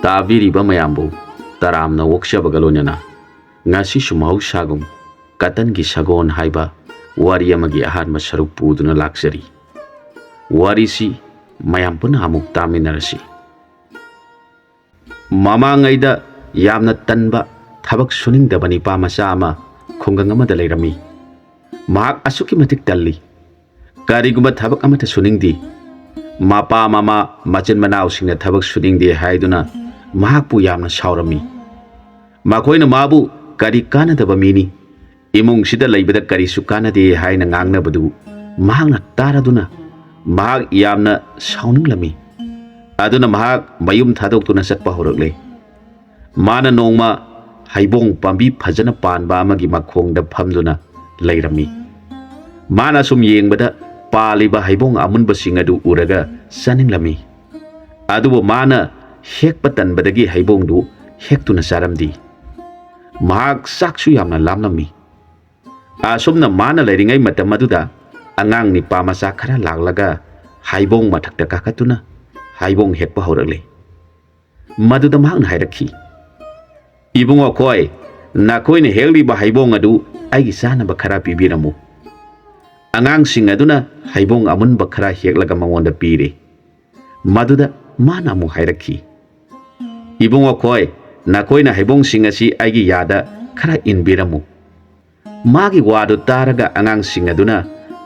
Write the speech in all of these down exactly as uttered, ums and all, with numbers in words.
ꯇꯥꯕꯤꯔꯤꯕ ꯃꯌꯥꯝꯕꯨ ꯇꯔꯥꯝꯅ ꯑꯣꯛꯆꯕꯒ ꯂꯣꯏꯅꯅ ꯉꯁꯤꯁꯨ ꯃꯍꯧꯁꯥꯒꯨꯝ ꯀꯇꯟꯒꯤ ꯁꯒꯣꯜ ꯍꯥꯏꯕ ꯋꯥꯔꯤ ꯑꯃꯒꯤ ꯑꯍꯥꯟꯕ ꯁꯔꯨꯛ ꯄꯨꯗꯨꯅ ꯂꯥꯛꯆꯔꯤ꯫ ꯋꯥꯔꯤꯁꯤ ꯃꯌꯥꯝ ꯄꯨꯟꯅ ꯑꯃꯨꯛ ꯇꯥꯃꯤꯟꯅꯔꯁꯤ꯫ ꯃꯃꯥꯡꯉꯩꯗ ꯌꯥꯝꯅ ꯇꯟꯕ, ꯊꯕꯛ ꯁꯨꯅꯤꯡꯗꯕ ꯅꯤꯄꯥ ꯃꯆꯥ ꯑꯃ ꯈꯨꯡꯒꯪ ꯑꯃꯗ ꯂꯩꯔꯝꯃꯤ꯫ ꯃꯍꯥꯛ ꯑꯁꯨꯛꯀꯤ ꯃꯇꯤꯛ ꯇꯜꯂꯤ꯫ ꯀꯔꯤꯒꯨꯝꯕ ꯊꯕꯛ ꯑꯃꯠꯇ ꯁꯨꯅꯤꯡꯗꯦ꯫ ꯃꯄꯥ ꯃꯃꯥ ꯃꯆꯤꯟ ꯃꯅꯥꯎꯁꯤꯡꯅ ꯊꯕꯛ ꯁꯨꯅꯤꯡꯗꯦ ꯍꯥꯏꯗꯨꯅ ꯃꯍꯥꯛꯄꯨ ꯌꯥꯝꯅ ꯁꯥꯎꯔꯝꯃꯤ꯫ ꯃꯈꯣꯏꯅ ꯃꯥꯕꯨ ꯀꯔꯤ ꯀꯥꯟꯅꯗꯕ ꯃꯤꯅꯤ, ꯏꯃꯨꯡꯁꯤꯗ ꯂꯩꯕꯗ ꯀꯔꯤꯁꯨ ꯀꯥꯟꯅꯗꯦ ꯍꯥꯏꯅ ꯉꯥꯡꯅꯕꯗꯨ ꯃꯍꯥꯛꯅ ꯇꯥꯔꯗꯨꯅ ꯃꯍꯥꯛ ꯌꯥꯝꯅ ꯁꯥꯎꯅꯤꯡꯂꯝꯃꯤ꯫ ꯑꯗꯨꯅ ꯃꯍꯥꯛ ꯃꯌꯨꯝ ꯊꯥꯗꯣꯛꯇꯨꯅ ꯆꯠꯄ ꯍꯧꯔꯛꯂꯦ꯫ ꯃꯥꯅ ꯅꯣꯡꯃ ꯍꯩꯕꯣꯡ ꯄꯥꯝꯕꯤ ꯐꯖꯅ ꯄꯥꯟꯕ ꯑꯃꯒꯤ ꯃꯈꯣꯡꯗ ꯐꯝꯗꯨꯅ ꯂꯩꯔꯝꯃꯤ꯫ ꯃꯥꯅ ꯁꯨꯝ ꯌꯦꯡꯕꯗ ꯄꯥꯜꯂꯤꯕ ꯍꯩꯕꯣꯡ ꯑꯃꯨꯟꯕꯁꯤꯡ ꯑꯗꯨ ꯎꯔꯒ ꯆꯥꯅꯤꯡꯂꯝꯃꯤ꯫ ꯑꯗꯨꯕꯨ ꯃꯥꯅ ꯍꯦꯛꯄ ꯇꯟꯕꯗꯒꯤ ꯍꯩꯕꯣꯡꯗꯨ ꯍꯦꯛꯇꯨꯅ ꯆꯥꯔꯝꯗꯦ꯫ ꯃꯍꯥꯛ ꯆꯥꯛꯁꯨ ꯌꯥꯝꯅ ꯂꯥꯝꯂꯝꯃꯤ꯫ ꯑꯁꯨꯝꯅ ꯃꯥꯅ ꯂꯩꯔꯤꯉꯩ ꯃꯇꯝ ꯑꯗꯨꯗ ꯑꯉꯥꯡ ꯅꯤꯄꯥ ꯃꯆꯥ ꯈꯔ ꯂꯥꯛꯂꯒ ꯍꯩꯕꯣꯡ ꯃꯊꯛꯇ ꯀꯥꯈꯠꯇꯨꯅ ꯍꯩꯕꯣꯡ ꯍꯦꯛꯄ ꯍꯧꯔꯛꯂꯦ꯫ ꯃꯗꯨꯗ ꯃꯍꯥꯛꯅ ꯍꯥꯏꯔꯛꯈꯤ, "ꯏꯕꯨꯡꯉꯣ ꯈꯣꯏ, ꯅꯈꯣꯏꯅ ꯍꯦꯛꯂꯤꯕ ꯍꯩꯕꯣꯡ ꯑꯗꯨ ꯑꯩꯒꯤ ꯆꯥꯅꯕ ꯈꯔ ꯄꯤꯕꯤꯔꯝꯃꯨ꯫" ꯑꯉꯥꯡꯁꯤꯡ ꯑꯗꯨꯅ ꯍꯩꯕꯣꯡ ꯑꯃꯨꯟꯕ ꯈꯔ ꯍꯦꯛꯂꯒ ꯃꯉꯣꯟꯗ ꯄꯤꯔꯦ꯫ ꯃꯗꯨꯗ ꯃꯥꯅ ꯑꯃꯨꯛ ꯍꯥꯏꯔꯛꯈꯤ, "ꯏꯕꯨꯡꯉꯣ ꯈꯣꯏ, ꯅꯈꯣꯏꯅ ꯍꯩꯕꯣꯡꯁꯤꯡ ꯑꯁꯤ ꯑꯩꯒꯤ ꯌꯥꯗ ꯈꯔ ꯏꯟꯕꯤꯔꯝꯃꯨ꯫" ꯃꯥꯒꯤ ꯋꯥꯗꯨ ꯇꯥꯔꯒ ꯑꯉꯥꯡꯁꯤꯡ ꯑꯗꯨꯅ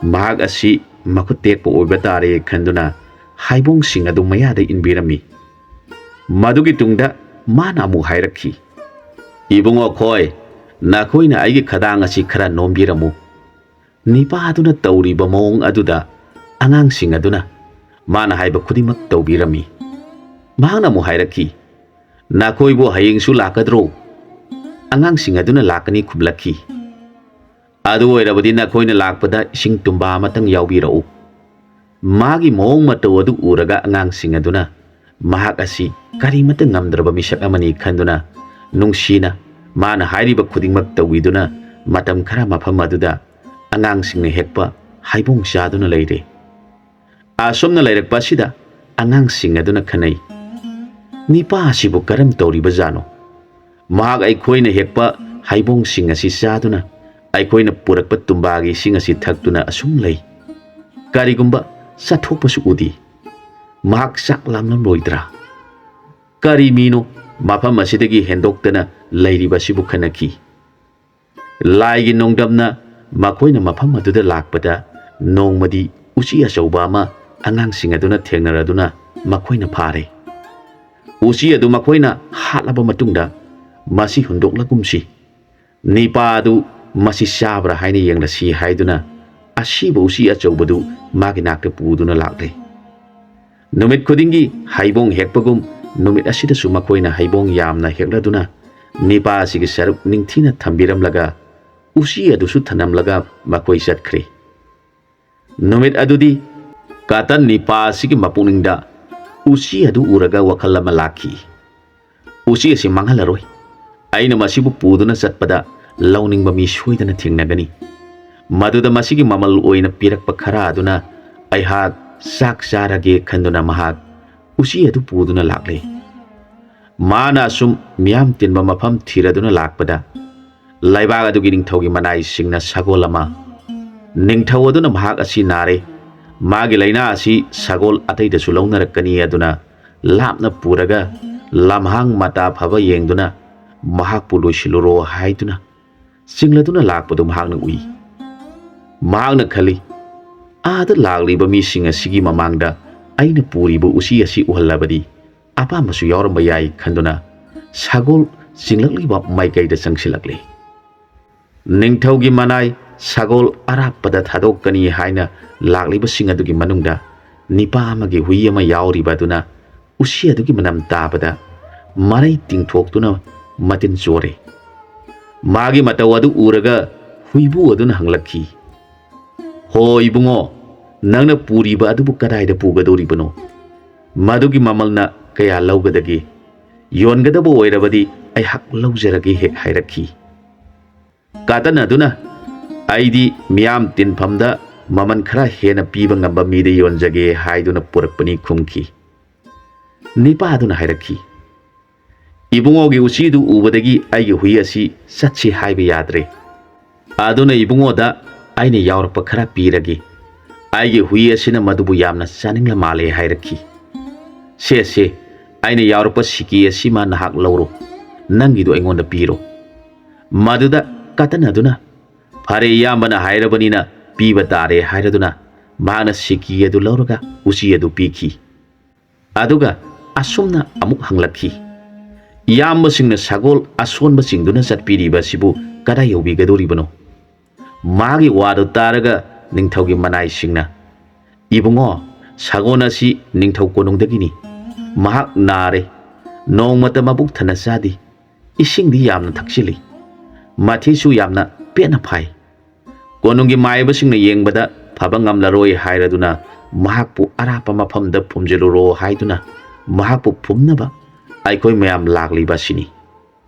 ꯃꯍꯥꯛ ꯑꯁꯤ ꯃꯈꯨꯠ ꯇꯦꯛꯄ ꯑꯣꯏꯕ ꯇꯥꯔꯦ ꯈꯟꯗꯨꯅ ꯍꯩꯕꯣꯡꯁꯤꯡ ꯑꯗꯨ ꯃꯌꯥꯗ ꯏꯟꯕꯤꯔꯝꯃꯤ꯫ ꯃꯗꯨꯒꯤ ꯇꯨꯡꯗ ꯃꯥꯅ ꯑꯃꯨꯛ ꯍꯥꯏꯔꯛꯈꯤ, "ꯏꯕꯨꯡꯉꯣ ꯈꯣꯏ, ꯅꯈꯣꯏꯅ ꯑꯩꯒꯤ ꯈꯗꯥꯡ ꯑꯁꯤ ꯈꯔ ꯅꯣꯝꯕꯤꯔꯝꯃꯨ꯫" ꯅꯤꯄꯥ ꯑꯗꯨꯅ ꯇꯧꯔꯤꯕ ꯃꯑꯣꯡ ꯑꯗꯨꯗ ꯑꯉꯥꯡꯁꯤꯡ ꯑꯗꯨꯅ ꯃꯥꯅ ꯍꯥꯏꯕ ꯈꯨꯗꯤꯡꯃꯛ ꯇꯧꯕꯤꯔꯝꯃꯤ꯫ ꯃꯍꯥꯛꯅ ꯑꯃꯨꯛ ꯍꯥꯏꯔꯛꯈꯤ, "ꯅꯈꯣꯏꯕꯨ ꯍꯌꯦꯡꯁꯨ ꯂꯥꯛꯀꯗ꯭ꯔꯣ?" ꯑꯉꯥꯡꯁꯤꯡ ꯑꯗꯨꯅ "ꯂꯥꯛꯀꯅꯤ" ꯈꯨꯝꯂꯛꯈꯤ꯫ "ꯑꯗꯨ ꯑꯣꯏꯔꯕꯗꯤ ꯅꯈꯣꯏꯅ ꯂꯥꯛꯄꯗ ꯏꯁꯤꯡ ꯇꯨꯝꯕꯥ ꯑꯃꯇꯪ ꯌꯥꯎꯕꯤꯔꯛꯎ꯫" ꯃꯥꯒꯤ ꯃꯑꯣꯡ ꯃꯇꯧ ꯑꯗꯨ ꯎꯔꯒ ꯑꯉꯥꯡꯁꯤꯡ ꯑꯗꯨꯅ ꯃꯍꯥꯛ ꯑꯁꯤ ꯀꯔꯤꯃꯠꯇ ꯉꯝꯗ꯭ꯔꯕ ꯃꯤꯁꯛ ꯑꯃꯅꯤ ꯈꯟꯗꯨꯅ ꯅꯨꯡꯁꯤꯅ ꯃꯥꯅ ꯍꯥꯏꯔꯤꯕ ꯈꯨꯗꯤꯡꯃꯛ ꯇꯧꯕꯤꯗꯨꯅ ꯃꯇꯝ ꯈꯔ ꯃꯐꯝ ꯑꯗꯨꯗ ꯑꯉꯥꯡꯁꯤꯡꯅ ꯍꯦꯛꯄ ꯍꯩꯕꯣꯡ ꯆꯥꯗꯨꯅ ꯂꯩꯔꯦ꯫ ꯑꯁꯨꯝꯅ ꯂꯩꯔꯛꯄ ꯑꯁꯤꯗ ꯑꯉꯥꯡꯁꯤꯡ ꯑꯗꯨꯅ ꯈꯟꯅꯩ, "ꯅꯤꯄꯥ ꯑꯁꯤꯕꯨ ꯀꯔꯝ ꯇꯧꯔꯤꯕꯖꯥꯠꯅꯣ? ꯃꯍꯥꯛ ꯑꯩꯈꯣꯏꯅ ꯍꯦꯛꯄ ꯍꯩꯕꯣꯡꯁꯤꯡ ꯑꯁꯤ ꯆꯥꯗꯨꯅ, ꯑꯩꯈꯣꯏꯅ ꯄꯨꯔꯛꯄ ꯇꯨꯝꯕꯥꯒꯤ ꯏꯁꯤꯡ ꯑꯁꯤ ꯊꯛꯇꯨꯅ ꯑꯁꯨꯝ ꯂꯩ꯫ ꯀꯔꯤꯒꯨꯝꯕ ꯆꯠꯊꯣꯛꯄꯁꯨ ꯎꯗꯦ꯫ ꯃꯍꯥꯛ ꯆꯥꯛ ꯂꯥꯝꯂꯝꯂꯣꯏꯗ꯭ꯔꯥ? ꯀꯔꯤ ꯃꯤꯅꯣ ꯃꯐꯝ ꯑꯁꯤꯗꯒꯤ ꯍꯦꯟꯗꯣꯛꯇꯅ ꯂꯩꯔꯤꯕ ꯑꯁꯤꯕꯨ?" ꯈꯟꯅꯈꯤ꯫ ꯂꯥꯏꯒꯤ ꯅꯣꯡꯗꯝꯅ ꯃꯈꯣꯏꯅ ꯃꯐꯝ ꯑꯗꯨꯗ ꯂꯥꯛꯄꯗ, ꯅꯣꯡꯃꯗꯤ ꯎꯆꯤ ꯑꯆꯧꯕ ꯑꯃ ꯑꯉꯥꯡꯁꯤꯡ ꯑꯗꯨꯅ ꯊꯦꯡꯅꯔꯗꯨꯅ ꯃꯈꯣꯏꯅ ꯐꯥꯔꯦ꯫ ꯎꯆꯤ ꯑꯗꯨ ꯃꯈꯣꯏꯅ ꯍꯥꯠꯂꯕ ꯃꯇꯨꯡꯗ, "ꯃꯁꯤ ꯍꯨꯟꯗꯣꯛꯂꯒꯨꯝꯁꯤ, ꯅꯤꯄꯥ ꯑꯗꯨ ꯃꯁꯤ ꯆꯥꯕ꯭ꯔꯥ ꯍꯥꯏꯅ ꯌꯦꯡꯂꯁꯤ" ꯍꯥꯏꯗꯨꯅ, ꯑꯁꯤꯕ ꯎꯆꯤ ꯑꯆꯧꯕꯗꯨ ꯃꯥꯒꯤ ꯅꯥꯛꯇ ꯄꯨꯗꯨꯅ ꯂꯥꯛꯂꯦ꯫ ꯅꯨꯃꯤꯠ ꯈꯨꯗꯤꯡꯒꯤ ꯍꯩꯕꯣꯡ ꯍꯦꯛꯄꯒꯨꯝ, ꯅꯨꯃꯤꯠ ꯑꯁꯤꯗꯁꯨ ꯃꯈꯣꯏꯅ ꯍꯩꯕꯣꯡ ꯌꯥꯝꯅ ꯍꯦꯛꯂꯗꯨꯅ, ꯅꯤꯄꯥ ꯑꯁꯤꯒꯤ ꯁꯔꯨꯛ ꯅꯤꯡꯊꯤꯅ ꯊꯝꯕꯤꯔꯝꯂꯒ, ꯎꯆꯤ ꯑꯗꯨꯁꯨ ꯊꯅꯝꯂꯒ ꯃꯈꯣꯏ ꯆꯠꯈ꯭ꯔꯦ꯫ ꯅꯨꯃꯤꯠ ꯑꯗꯨꯗꯤ ꯀꯥꯇꯟ ꯅꯤꯄꯥ ꯑꯁꯤꯒꯤ ꯃꯄꯨꯛꯅꯤꯡꯗ ꯎꯆꯤ ꯑꯗꯨ ꯎꯔꯒ ꯋꯥꯈꯜ ꯑꯃ ꯂꯥꯛꯈꯤ꯫ "ꯎꯆꯤ ꯑꯁꯤ ꯃꯥꯡꯍꯜꯂꯔꯣꯏ꯫ ꯑꯩꯅ ꯃꯁꯤꯕꯨ ꯄꯨꯗꯨꯅ ꯆꯠꯄꯗ ꯂꯧꯅꯤꯡꯕ ꯃꯤ ꯁꯣꯏꯗꯅ ꯊꯦꯡꯅꯒꯅꯤ꯫ ꯃꯗꯨꯗ ꯃꯁꯤꯒꯤ ꯃꯃꯜ ꯑꯣꯏꯅ ꯄꯤꯔꯛꯄ ꯈꯔ ꯑꯗꯨꯅ ꯑꯩꯍꯥꯛ ꯆꯥꯛ ꯆꯥꯔꯒꯦ" ꯈꯟꯗꯨꯅ ꯃꯍꯥꯛ ꯎꯆꯤ ꯑꯗꯨ ꯄꯨꯗꯨꯅ ꯂꯥꯛꯂꯦ꯫ ꯃꯥꯅ ꯑꯁꯨꯝ ꯃꯤꯌꯥꯝ ꯇꯤꯟꯕ ꯃꯐꯝ ꯊꯤꯔꯗꯨꯅ ꯂꯥꯛꯄꯗ, ꯂꯩꯕꯥꯛ ꯑꯗꯨꯒꯤ ꯅꯤꯡꯊꯧꯒꯤ ꯃꯅꯥꯏꯁꯤꯡꯅ ꯁꯒꯣꯜ ꯑꯃ, ꯅꯤꯡꯊꯧ ꯑꯗꯨꯅ ꯃꯍꯥꯛ ꯑꯁꯤ ꯅꯥꯔꯦ, ꯃꯥꯒꯤ ꯂꯥꯏꯅꯥ ꯑꯁꯤ ꯁꯒꯣꯜ ꯑꯇꯩꯗꯁꯨ ꯂꯧꯅꯔꯛꯀꯅꯤ, ꯑꯗꯨꯅ ꯂꯥꯞꯅ ꯄꯨꯔꯒ ꯂꯝꯍꯥꯡ ꯃꯇꯥ ꯐꯕ ꯌꯦꯡꯗꯨꯅ ꯃꯍꯥꯛꯄꯨ ꯂꯣꯏꯁꯤꯜꯂꯨꯔꯣ ꯍꯥꯏꯗꯨꯅ ꯆꯤꯡꯂꯗꯨꯅ ꯂꯥꯛꯄꯗꯨ ꯃꯍꯥꯛꯅ ꯎꯏ꯫ ꯃꯍꯥꯛꯅ ꯈꯜꯂꯤ, "ꯑꯥꯗ ꯂꯥꯛꯂꯤꯕ ꯃꯤꯁꯤꯡ ꯑꯁꯤꯒꯤ ꯃꯃꯥꯡꯗ ꯑꯩꯅ ꯄꯨꯔꯤꯕ ꯎꯆꯤ ꯑꯁꯤ ꯎꯍꯜꯂꯕꯗꯤ ꯑꯄꯥꯝꯕꯁꯨ ꯌꯥꯎꯔꯝꯕ ꯌꯥꯏ" ꯈꯟꯗꯨꯅ ꯁꯒꯣꯜ ꯆꯤꯡꯂꯛꯂꯤꯕ ꯃꯥꯏꯀꯩꯗ ꯆꯪꯁꯤꯜꯂꯛꯂꯦ꯫ ꯅꯤꯡꯊꯧꯒꯤ ꯃꯅꯥꯏ ꯁꯒꯣꯜ ꯑꯔꯥꯞꯄꯗ ꯊꯥꯗꯣꯛꯀꯅꯤ ꯍꯥꯏꯅ ꯂꯥꯛꯂꯤꯕꯁꯤꯡ ꯑꯗꯨꯒꯤ ꯃꯅꯨꯡꯗ ꯅꯤꯄꯥ ꯑꯃꯒꯤ ꯍꯨꯏ ꯑꯃ ꯌꯥꯎꯔꯤꯕ ꯑꯗꯨꯅ ꯎꯆꯤ ꯑꯗꯨꯒꯤ ꯃꯅꯝ ꯇꯥꯕꯗ ꯃꯔꯩ ꯇꯤꯡꯊꯣꯛꯇꯨꯅ ꯃꯇꯤꯟ ꯆꯣꯔꯦ꯫ ꯃꯥꯒꯤ ꯃꯇꯧ ꯑꯗꯨ ꯎꯔꯒ ꯍꯨꯏꯕꯨ ꯑꯗꯨꯅ ꯍꯪꯂꯛꯈꯤ, "ꯍꯣ ꯏꯕꯨꯡꯉꯣ, ꯅꯪꯅ ꯄꯨꯔꯤꯕ ꯑꯗꯨꯕꯨ ꯀꯗꯥꯏꯗ ꯄꯨꯒꯗꯧꯔꯤꯕꯅꯣ? ꯃꯗꯨꯒꯤ ꯃꯃꯜꯅ ꯀꯌꯥ ꯂꯧꯒꯗꯒꯦ? ꯌꯣꯟꯒꯗꯕ ꯑꯣꯏꯔꯕꯗꯤ ꯑꯩꯍꯥꯛ ꯂꯧꯖꯔꯒꯦ" ꯍꯦꯛ ꯍꯥꯏꯔꯛꯈꯤ꯫ ꯀꯥꯇꯟ ꯑꯗꯨꯅ, "ꯑꯩꯗꯤ ꯃꯤꯌꯥꯝ ꯇꯤꯟꯐꯝꯗ ꯃꯃꯜ ꯈꯔ ꯍꯦꯟꯅ ꯄꯤꯕ ꯉꯝꯕ ꯃꯤꯗ ꯌꯣꯟꯖꯒꯦ" ꯍꯥꯏꯗꯨꯅ ꯄꯨꯔꯛꯄꯅꯤ ꯈꯨꯝꯈꯤ꯫ ꯅꯤꯄꯥ ꯑꯗꯨꯅ ꯍꯥꯏꯔꯛꯈꯤ, "ꯏꯕꯨꯡꯉꯣꯒꯤ ꯎꯆꯤꯗꯨ ꯎꯕꯗꯒꯤ ꯑꯩꯒꯤ ꯍꯨꯏ ꯑꯁꯤ ꯆꯠꯁꯤ ꯍꯥꯏꯕ ꯌꯥꯗ꯭ꯔꯦ꯫ ꯑꯗꯨꯅ ꯏꯕꯨꯡꯉꯣꯗ ꯑꯩꯅ ꯌꯥꯎꯔꯛꯄ ꯈꯔ ꯄꯤꯔꯒꯦ꯫ ꯑꯩꯒꯤ ꯍꯨꯏ ꯑꯁꯤꯅ ꯃꯗꯨꯕꯨ ꯌꯥꯝꯅ ꯆꯥꯅꯤꯡꯂ ꯃꯥꯜꯂꯦ" ꯍꯥꯏꯔꯛꯈꯤ꯫ "ꯁꯦ, ꯁꯦ, ꯑꯩꯅ ꯌꯥꯎꯔꯛꯄ ꯁꯤꯀꯤ ꯑꯁꯤꯃ ꯅꯍꯥꯛ ꯂꯧꯔꯣ꯫ ꯅꯪꯒꯤꯗꯨ ꯑꯩꯉꯣꯟꯗ ꯄꯤꯔꯣ"꯫ ꯃꯗꯨꯗ ꯀꯇꯟ ꯑꯗꯨꯅ, "ꯐꯔꯦ, ꯏꯌꯥꯝꯕꯅ ꯍꯥꯏꯔꯕꯅꯤꯅ ꯄꯤꯕ ꯇꯥꯔꯦ" ꯍꯥꯏꯔꯗꯨꯅ ꯃꯍꯥꯛꯅ ꯁꯤꯀꯤ ꯑꯗꯨ ꯂꯧꯔꯒ ꯎꯆꯤ ꯑꯗꯨ ꯄꯤꯈꯤ꯫ ꯑꯗꯨꯒ ꯑꯁꯨꯝꯅ ꯑꯃꯨꯛ ꯍꯪꯂꯛꯈꯤ, "ꯏꯌꯥꯝꯕꯁꯤꯡꯅ ꯁꯒꯣꯜ ꯑꯁꯣꯟꯕꯁꯤꯡꯗꯨꯅ ꯆꯠꯄꯤꯔꯤꯕ ꯑꯁꯤꯕꯨ ꯀꯗꯥꯏ ꯌꯧꯕꯤꯒꯗꯧꯔꯤꯕꯅꯣ?" ꯃꯥꯒꯤ ꯋꯥꯗꯨ ꯇꯥꯔꯒ ꯅꯤꯡꯊꯧꯒꯤ ꯃꯅꯥꯏꯁꯤꯡꯅ, "ꯏꯕꯨꯡꯉꯣ, ꯁꯒꯣꯜ ꯑꯁꯤ ꯅꯤꯡꯊꯧ ꯀꯣꯅꯨꯡꯗꯒꯤꯅꯤ꯫ ꯃꯍꯥꯛ ꯅꯥꯔꯦ꯫ ꯅꯣꯡꯃꯇ ꯃꯕꯨꯛ ꯊꯟꯅ ꯆꯥꯗꯦ꯫ ꯏꯁꯤꯡꯗꯤ ꯌꯥꯝꯅ ꯊꯛꯆꯤꯜꯂꯤ꯫ ꯃꯊꯤꯁꯨ ꯌꯥꯝꯅ ꯄꯦꯠꯅ ꯐꯥꯏ꯫ ꯀꯣꯅꯨꯡꯒꯤ ꯃꯥꯏꯕꯁꯤꯡꯅ ꯌꯦꯡꯕꯗ ꯐꯕ ꯉꯝꯂꯔꯣꯏ ꯍꯥꯏꯔꯗꯨꯅ ꯃꯍꯥꯛꯄꯨ ꯑꯔꯥꯞꯄ ꯃꯐꯝꯗ ꯐꯨꯝꯖꯤꯜꯂꯨꯔꯣ ꯍꯥꯏꯗꯨꯅ ꯃꯍꯥꯛꯄꯨ ꯐꯨꯝꯅꯕ ꯑꯩꯈꯣꯏ ꯃꯌꯥꯝ ꯂꯥꯛꯂꯤꯕ ꯑꯁꯤꯅꯤ"꯫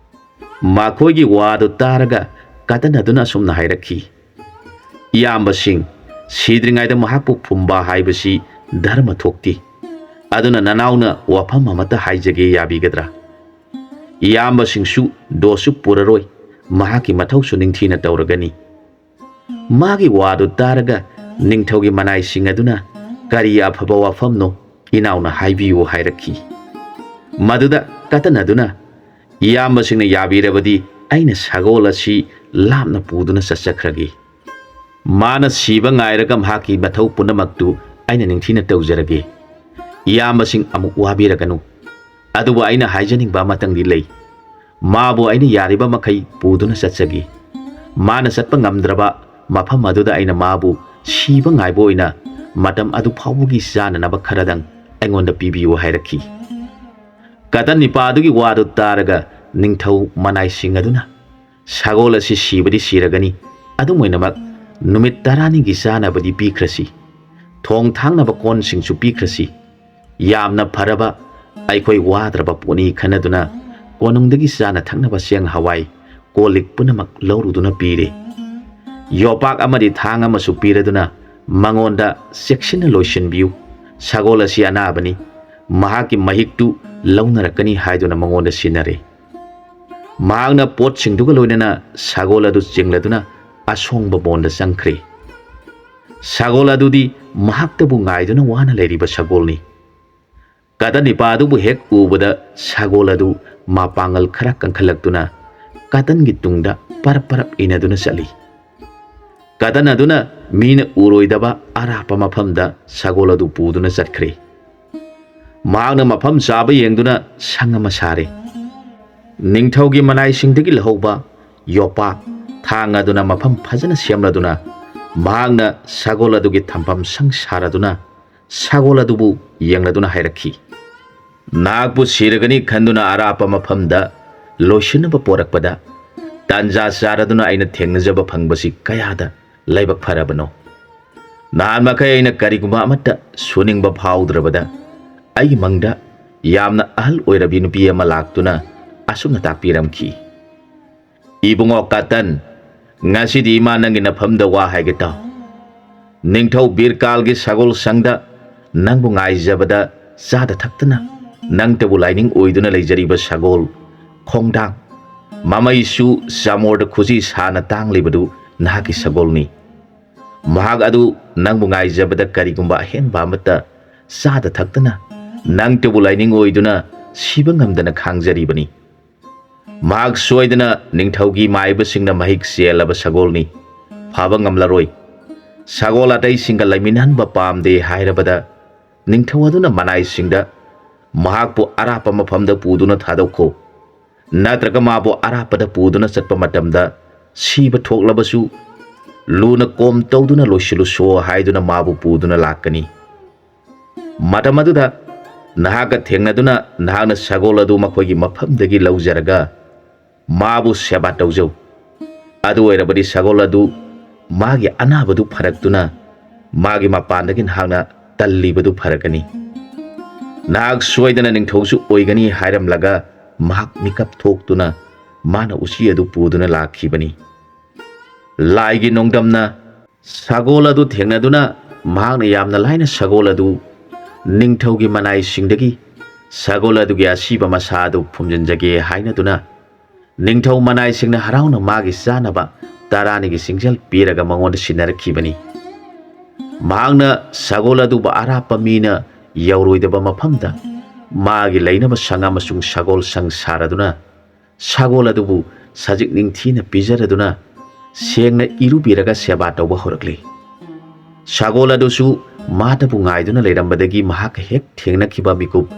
ꯃꯈꯣꯏꯒꯤ ꯋꯥꯗꯨ ꯇꯥꯔꯒ ꯀꯇꯟ ꯑꯗꯨꯅ ꯑꯁꯨꯝꯅ ꯍꯥꯏꯔꯛꯈꯤ, "ꯏꯌꯥꯝꯕꯁꯤꯡ, ꯁꯤꯗ꯭ꯔꯤꯉꯩꯗ ꯃꯍꯥꯛꯄꯨ ꯐꯨꯝꯕ ꯍꯥꯏꯕꯁꯤ ꯙꯔꯃ ꯊꯣꯛꯇꯦ꯫ ꯑꯗꯨꯅ ꯅꯅꯥꯎꯅ ꯋꯥꯐꯝ ꯑꯃꯠꯇ ꯍꯥꯏꯖꯒꯦ, ꯌꯥꯕꯤꯒꯗ꯭ꯔꯥ? ꯏꯌꯥꯝꯕꯁꯤꯡꯁꯨ ꯗꯣꯁꯁꯨ ꯄꯨꯔꯔꯣꯏ, ꯃꯍꯥꯛꯀꯤ ꯃꯊꯧꯁꯨ ꯅꯤꯡꯊꯤꯅ ꯇꯧꯔꯒꯅꯤ"꯫ ꯃꯥꯒꯤ ꯋꯥꯗꯨ ꯇꯥꯔꯒ ꯅꯤꯡꯊꯧꯒꯤ ꯃꯅꯥꯏꯁꯤꯡ ꯑꯗꯨꯅ, "ꯀꯔꯤ ꯑꯐꯕ ꯋꯥꯐꯝꯅꯣ, ꯏꯅꯥꯎꯅ ꯍꯥꯏꯕꯤꯌꯨ" ꯍꯥꯏꯔꯛꯈꯤ꯫ ꯃꯗꯨꯗ ꯀꯇꯟ ꯑꯗꯨꯅ, "ꯏꯌꯥꯝꯕꯁꯤꯡꯅ ꯌꯥꯕꯤꯔꯕꯗꯤ ꯑꯩꯅ ꯁꯒꯣꯜ ꯑꯁꯤ ꯂꯥꯞꯅ ꯄꯨꯗꯨꯅ ꯆꯠꯆꯈ꯭ꯔꯒꯦ꯫ ꯃꯥꯅ ꯁꯤꯕ ꯉꯥꯏꯔꯒ ꯃꯍꯥꯛꯀꯤ ꯃꯊꯧ ꯄꯨꯝꯅꯃꯛꯇꯨ ꯑꯩꯅ ꯅꯤꯡꯊꯤꯅ ꯇꯧꯖꯔꯒꯦ꯫ ꯏꯌꯥꯝꯕꯁꯤꯡ ꯑꯃꯨꯛ ꯋꯥꯕꯤꯔꯒꯅꯨ꯫ ꯑꯗꯨꯕꯨ ꯑꯩꯅ ꯍꯥꯏꯖꯅꯤꯡꯕ ꯑꯃꯇꯪꯗꯤ ꯂꯩ꯫ ꯃꯥꯕꯨ ꯑꯩꯅ ꯌꯥꯔꯤꯕ ꯃꯈꯩ ꯄꯨꯗꯨꯅ ꯆꯠꯆꯒꯦ꯫ ꯃꯥꯅ ꯆꯠꯄ ꯉꯝꯗ꯭ꯔꯕ ꯃꯐꯝ ꯑꯗꯨꯗ ꯑꯩꯅ ꯃꯥꯕꯨ ꯁꯤꯕ ꯉꯥꯏꯕ ꯑꯣꯏꯅ ꯃꯇꯝ ꯑꯗꯨ ꯐꯥꯎꯕꯒꯤ ꯆꯥꯅꯅꯕ ꯈꯔꯗꯪ ꯑꯩꯉꯣꯟꯗ ꯄꯤꯕꯤꯌꯨ" ꯍꯥꯏꯔꯛꯈꯤ꯫ ꯀꯇꯟ ꯅꯤꯄꯥ ꯑꯗꯨꯒꯤ ꯋꯥꯗꯨ ꯇꯥꯔꯒ ꯅꯤꯡꯊꯧ ꯃꯅꯥꯏꯁꯤꯡ ꯑꯗꯨꯅ, "ꯁꯒꯣꯜ ꯑꯁꯤ ꯁꯤꯕꯗꯤ ꯁꯤꯔꯒꯅꯤ, ꯑꯗꯨꯝ ꯑꯣꯏꯅꯃꯛ ꯅꯨꯃꯤꯠ ꯇꯔꯥꯅꯤꯒꯤ ꯆꯥꯅꯕꯗꯤ ꯄꯤꯈ꯭ꯔꯁꯤ, ꯊꯣꯡ ꯊꯥꯛꯅꯕ ꯀꯣꯟꯁꯤꯡꯁꯨ ꯄꯤꯈ꯭ꯔꯁꯤ꯫ ꯌꯥꯝꯅ ꯐꯔꯕ, ꯑꯩꯈꯣꯏ ꯋꯥꯗ꯭ꯔꯕ ꯄꯣꯠꯅꯤ" ꯈꯟꯅꯗꯨꯅ ꯀꯣꯅꯨꯡꯗꯒꯤ ꯆꯥꯅ ꯊꯛꯅꯕ ꯆꯦꯡ ꯍꯋꯥꯏ, ꯀꯣꯜ ꯂꯤꯛ ꯄꯨꯝꯅꯃꯛ ꯂꯧꯔꯨꯗꯨꯅ ꯄꯤꯔꯦ꯫ ꯌꯣꯄꯥꯛ ꯑꯃꯗꯤ ꯊꯥꯡ ꯑꯃꯁꯨ ꯄꯤꯔꯗꯨꯅ ꯃꯉꯣꯟꯗ, "ꯆꯦꯛꯁꯤꯟꯅ ꯂꯣꯏꯁꯤꯟꯕꯤꯌꯨ꯫ ꯁꯒꯣꯜ ꯑꯁꯤ ꯑꯅꯥꯕꯅꯤ꯫ ꯃꯍꯥꯛꯀꯤ ꯃꯍꯤꯛꯇꯨ ꯂꯧꯅꯔꯛꯀꯅꯤ ꯍꯥꯏꯗꯨꯅ ꯃꯉꯣꯟꯗ ꯁꯤꯟꯅꯔꯦ꯫ ꯃꯍꯥꯛꯅ ꯄꯣꯠꯁꯤꯡꯗꯨꯒ ꯂꯣꯏꯅꯅ ꯁꯒꯣꯜ ꯑꯗꯨ ꯆꯤꯡꯂꯗꯨꯅ ꯑꯁꯣꯡꯕ ꯃꯣꯟꯗ ꯆꯪꯈ꯭ꯔꯦ꯫ ꯁꯒꯣꯜ ꯑꯗꯨꯗꯤ ꯃꯍꯥꯛꯇꯕꯨ ꯉꯥꯏꯗꯨꯅ ꯋꯥꯅ ꯂꯩꯔꯤꯕ ꯁꯒꯣꯜꯅꯤ꯫ ꯀꯇꯟ ꯏꯄꯥ ꯑꯗꯨꯕꯨ ꯍꯦꯛ ꯎꯕꯗ ꯁꯒꯣꯜ ꯑꯗꯨ ꯃꯄꯥꯡꯒꯜ ꯈꯔ ꯀꯟꯈꯠꯂꯛꯇꯨꯅ ꯀꯇꯟꯒꯤ ꯇꯨꯡꯗ ꯄꯔꯞ ꯄꯔꯞ ꯏꯟꯅꯗꯨꯅ ꯆꯠꯂꯤ꯫ ꯀꯇꯟ ꯑꯗꯨꯅ ꯃꯤꯅ ꯎꯔꯣꯏꯗꯕ ꯑꯔꯥꯞꯄ ꯃꯐꯝꯗ ꯁꯒꯣꯜ ꯑꯗꯨ ꯄꯨꯗꯨꯅ ꯆꯠꯈ꯭ꯔꯦ꯫ ꯃꯍꯥꯛꯅ ꯃꯐꯝ ꯆꯥꯕ ꯌꯦꯡꯗꯨꯅ ꯁꯪ ꯑꯃ ꯁꯥꯔꯦ꯫ ꯅꯤꯡꯊꯧꯒꯤ ꯃꯅꯥꯏꯁꯤꯡꯗꯒꯤ ꯂꯧꯍꯧꯕ ꯌꯣꯄꯥꯛ, ꯊꯥꯡ ꯑꯗꯨꯅ ꯃꯐꯝ ꯐꯖꯅ ꯁꯦꯝꯂꯗꯨꯅ ꯃꯍꯥꯛꯅ ꯁꯒꯣꯜ ꯑꯗꯨꯒꯤ ꯊꯝꯐꯝ ꯁꯪ ꯁꯥꯔꯗꯨꯅ ꯁꯒꯣꯜ ꯑꯗꯨꯕꯨ ꯌꯦꯡꯂꯗꯨꯅ ꯍꯥꯏꯔꯛꯈꯤ, "ꯅꯍꯥꯛꯄꯨ ꯁꯤꯔꯒꯅꯤ ꯈꯟꯗꯨꯅ ꯑꯔꯥꯞꯄ ꯃꯐꯝꯗ ꯂꯣꯏꯁꯤꯟꯅꯕ ꯄꯣꯔꯛꯄꯗ ꯇꯥꯟꯖꯥ ꯆꯥꯔꯗꯨꯅ ꯑꯩꯅ ꯊꯦꯡꯅꯖꯕ ꯐꯪꯕꯁꯤ ꯀꯌꯥꯗ ꯂꯥꯏꯕꯛ ꯐꯔꯕꯅꯣ꯫ ꯅꯍꯥꯟ ꯃꯈꯩ ꯑꯩꯅ ꯀꯔꯤꯒꯨꯝꯕ ꯑꯃꯠꯇ ꯁꯨꯅꯤꯡꯕ ꯐꯥꯎꯗ꯭ꯔꯕꯗ ꯑꯩꯒꯤ ꯃꯪꯗ ꯌꯥꯝꯅ ꯑꯍꯜ ꯑꯣꯏꯔꯕꯤ ꯅꯨꯄꯤ ꯑꯃ ꯂꯥꯛꯇꯨꯅ ꯑꯁꯨꯝꯅ ꯇꯥꯛꯄꯤꯔꯝꯈꯤ, 'ꯏꯕꯨꯡꯉꯣ ꯀꯥꯇꯟ, ꯉꯁꯤꯗꯤ ꯏꯃꯥ ꯅꯪꯒꯤ ꯅꯐꯝꯗ ꯋꯥ ꯍꯥꯏꯒꯦ ꯇꯥꯎ꯫ ꯅꯤꯡꯊꯧ ꯕꯤꯔꯀꯥꯜꯒꯤ ꯁꯒꯣꯜ ꯁꯪꯗ ꯅꯪꯕꯨ ꯉꯥꯏꯖꯕꯗ ꯆꯥꯗ ꯊꯛꯇꯅ ꯅꯪꯇꯕꯨ ꯂꯥꯏꯅꯤꯡ ꯑꯣꯏꯗꯨꯅ ꯂꯩꯖꯔꯤꯕ ꯁꯒꯣꯜ ꯈꯣꯡꯗꯥꯡ ꯃꯃꯩꯁꯨ ꯆꯥꯃꯣꯔꯗ ꯈꯨꯖꯤ ꯁꯥꯅ ꯇꯥꯡꯂꯤꯕꯗꯨ ꯅꯍꯥꯛꯀꯤ ꯁꯒꯣꯜꯅꯤ꯫ ꯃꯍꯥꯛ ꯑꯗꯨ ꯅꯪꯕꯨ ꯉꯥꯏꯖꯕꯗ ꯀꯔꯤꯒꯨꯝꯕ ꯑꯍꯦꯟꯕ ꯑꯃꯠꯇ ꯆꯥꯗ ꯊꯛꯇꯅ ꯅꯪꯇꯕꯨ ꯂꯥꯏꯅꯤꯡ ꯑꯣꯏꯗꯨꯅ ꯁꯤꯕ ꯉꯝꯗꯅ ꯈꯥꯡꯖꯔꯤꯕꯅꯤ꯫ ꯃꯍꯥꯛ ꯁꯣꯏꯗꯅ ꯅꯤꯡꯊꯧꯒꯤ ꯃꯥꯏꯕꯁꯤꯡꯅ ꯃꯍꯤꯛ ꯆꯦꯜꯂꯕ ꯁꯒꯣꯜꯅꯤ, ꯐꯕ ꯉꯝꯂꯔꯣꯏ꯫ ꯁꯒꯣꯜ ꯑꯇꯩꯁꯤꯡꯒ ꯂꯩꯃꯤꯟꯅꯍꯟꯕ ꯄꯥꯝꯗꯦ ꯍꯥꯏꯔꯕꯗ ꯅꯤꯡꯊꯧ ꯑꯗꯨꯅ ꯃꯅꯥꯏꯁꯤꯡꯗ ꯃꯍꯥꯛꯄꯨ ꯑꯔꯥꯞꯄ ꯃꯐꯝꯗ ꯄꯨꯗꯨꯅ ꯊꯥꯗꯣꯛꯈꯣ, ꯅꯠꯇ꯭ꯔꯒ ꯃꯥꯕꯨ ꯑꯔꯥꯞꯄꯗ ꯄꯨꯗꯨꯅ ꯆꯠꯄ ꯃꯇꯝꯗ ꯁꯤꯕ ꯊꯣꯛꯂꯕꯁꯨ ꯂꯨꯅ ꯀꯣꯝ ꯇꯧꯗꯨꯅ ꯂꯣꯏꯁꯤꯜꯂꯨꯁꯣ ꯍꯥꯏꯗꯨꯅ ꯃꯥꯕꯨ ꯄꯨꯗꯨꯅ ꯂꯥꯛꯀꯅꯤ꯫ ꯃꯇꯝ ꯑꯗꯨꯗ ꯅꯍꯥꯛꯀ ꯊꯦꯡꯅꯗꯨꯅ ꯅꯍꯥꯛꯅ ꯁꯒꯣꯜ ꯑꯗꯨ ꯃꯈꯣꯏꯒꯤ ꯃꯐꯝꯗꯒꯤ ꯂꯧꯖꯔꯒ ꯃꯥꯕꯨ ꯁꯦꯕꯥ ꯇꯧꯖꯧ꯫ ꯑꯗꯨ ꯑꯣꯏꯔꯕꯗꯤ ꯁꯒꯣꯜ ꯑꯗꯨ ꯃꯥꯒꯤ ꯑꯅꯥꯕꯗꯨ ꯐꯔꯛꯇꯨꯅ ꯃꯥꯒꯤ ꯃꯄꯥꯟꯗꯒꯤ ꯅꯍꯥꯛꯅ ꯇꯜꯂꯤꯕꯗꯨ ꯐꯔꯛꯀꯅꯤ꯫ ꯅꯍꯥꯛ ꯁꯣꯏꯗꯅ ꯅꯤꯡꯊꯧꯁꯨ ꯑꯣꯏꯒꯅꯤ" ꯍꯥꯏꯔꯝꯂꯒ ꯃꯍꯥꯛ ꯃꯤꯀꯞ ꯊꯣꯛꯇꯨꯅ ꯃꯥꯅ ꯎꯆꯤ ꯑꯗꯨ ꯄꯨꯗꯨꯅ ꯂꯥꯛꯈꯤꯕꯅꯤ꯫ ꯂꯥꯏꯒꯤ ꯅꯣꯡꯗꯝꯅ ꯁꯒꯣꯜ ꯑꯗꯨ ꯊꯦꯡꯅꯗꯨꯅ ꯃꯍꯥꯛꯅ ꯌꯥꯝꯅ ꯂꯥꯏꯅ ꯁꯒꯣꯜ ꯑꯗꯨ ꯅꯤꯡꯊꯧꯒꯤ ꯃꯅꯥꯏꯁꯤꯡꯗꯒꯤ ꯁꯒꯣꯜ ꯑꯗꯨꯒꯤ ꯑꯁꯤꯕ ꯃꯁꯥ ꯑꯗꯨ ꯐꯨꯝꯖꯤꯟꯖꯒꯦ ꯍꯥꯏꯅꯗꯨꯅ, ꯅꯤꯡꯊꯧ ꯃꯅꯥꯏꯁꯤꯡꯅ ꯍꯔꯥꯎꯅ ꯃꯥꯒꯤ ꯆꯥꯅꯕ ꯇꯔꯥꯅꯤꯒꯤ ꯆꯤꯡꯖꯦꯜ ꯄꯤꯔꯒ ꯃꯉꯣꯟꯗ ꯁꯤꯟꯅꯔꯛꯈꯤꯕꯅꯤ꯫ ꯃꯍꯥꯛꯅ ꯁꯒꯣꯜ ꯑꯗꯨꯕꯨ ꯑꯔꯥꯞꯄ ꯃꯤꯅ ꯌꯧꯔꯣꯏꯗꯕ ꯃꯐꯝꯗ ꯃꯥꯒꯤ ꯂꯩꯅꯕ ꯁꯪ ꯑꯃꯁꯨꯡ ꯁꯒꯣꯜ ꯁꯪ ꯁꯥꯔꯗꯨꯅ, ꯁꯒꯣꯜ ꯑꯗꯨꯕꯨ ꯁꯖꯤꯛ ꯅꯤꯡꯊꯤꯅ ꯄꯤꯖꯔꯗꯨꯅ, ꯁꯦꯡꯅ ꯏꯔꯨꯕꯤꯔꯒ ꯁꯦꯕꯥ ꯇꯧꯕ ꯍꯧꯔꯛꯂꯤ꯫ ꯁꯒꯣꯜ ꯑꯗꯨꯁꯨ ꯃꯥꯇꯕꯨ ꯉꯥꯏꯗꯨꯅ ꯂꯩꯔꯝꯕꯗꯒꯤ ꯃꯍꯥꯛꯀ ꯍꯦꯛ ꯊꯦꯡꯅꯈꯤꯕ ꯃꯤꯀꯨꯞ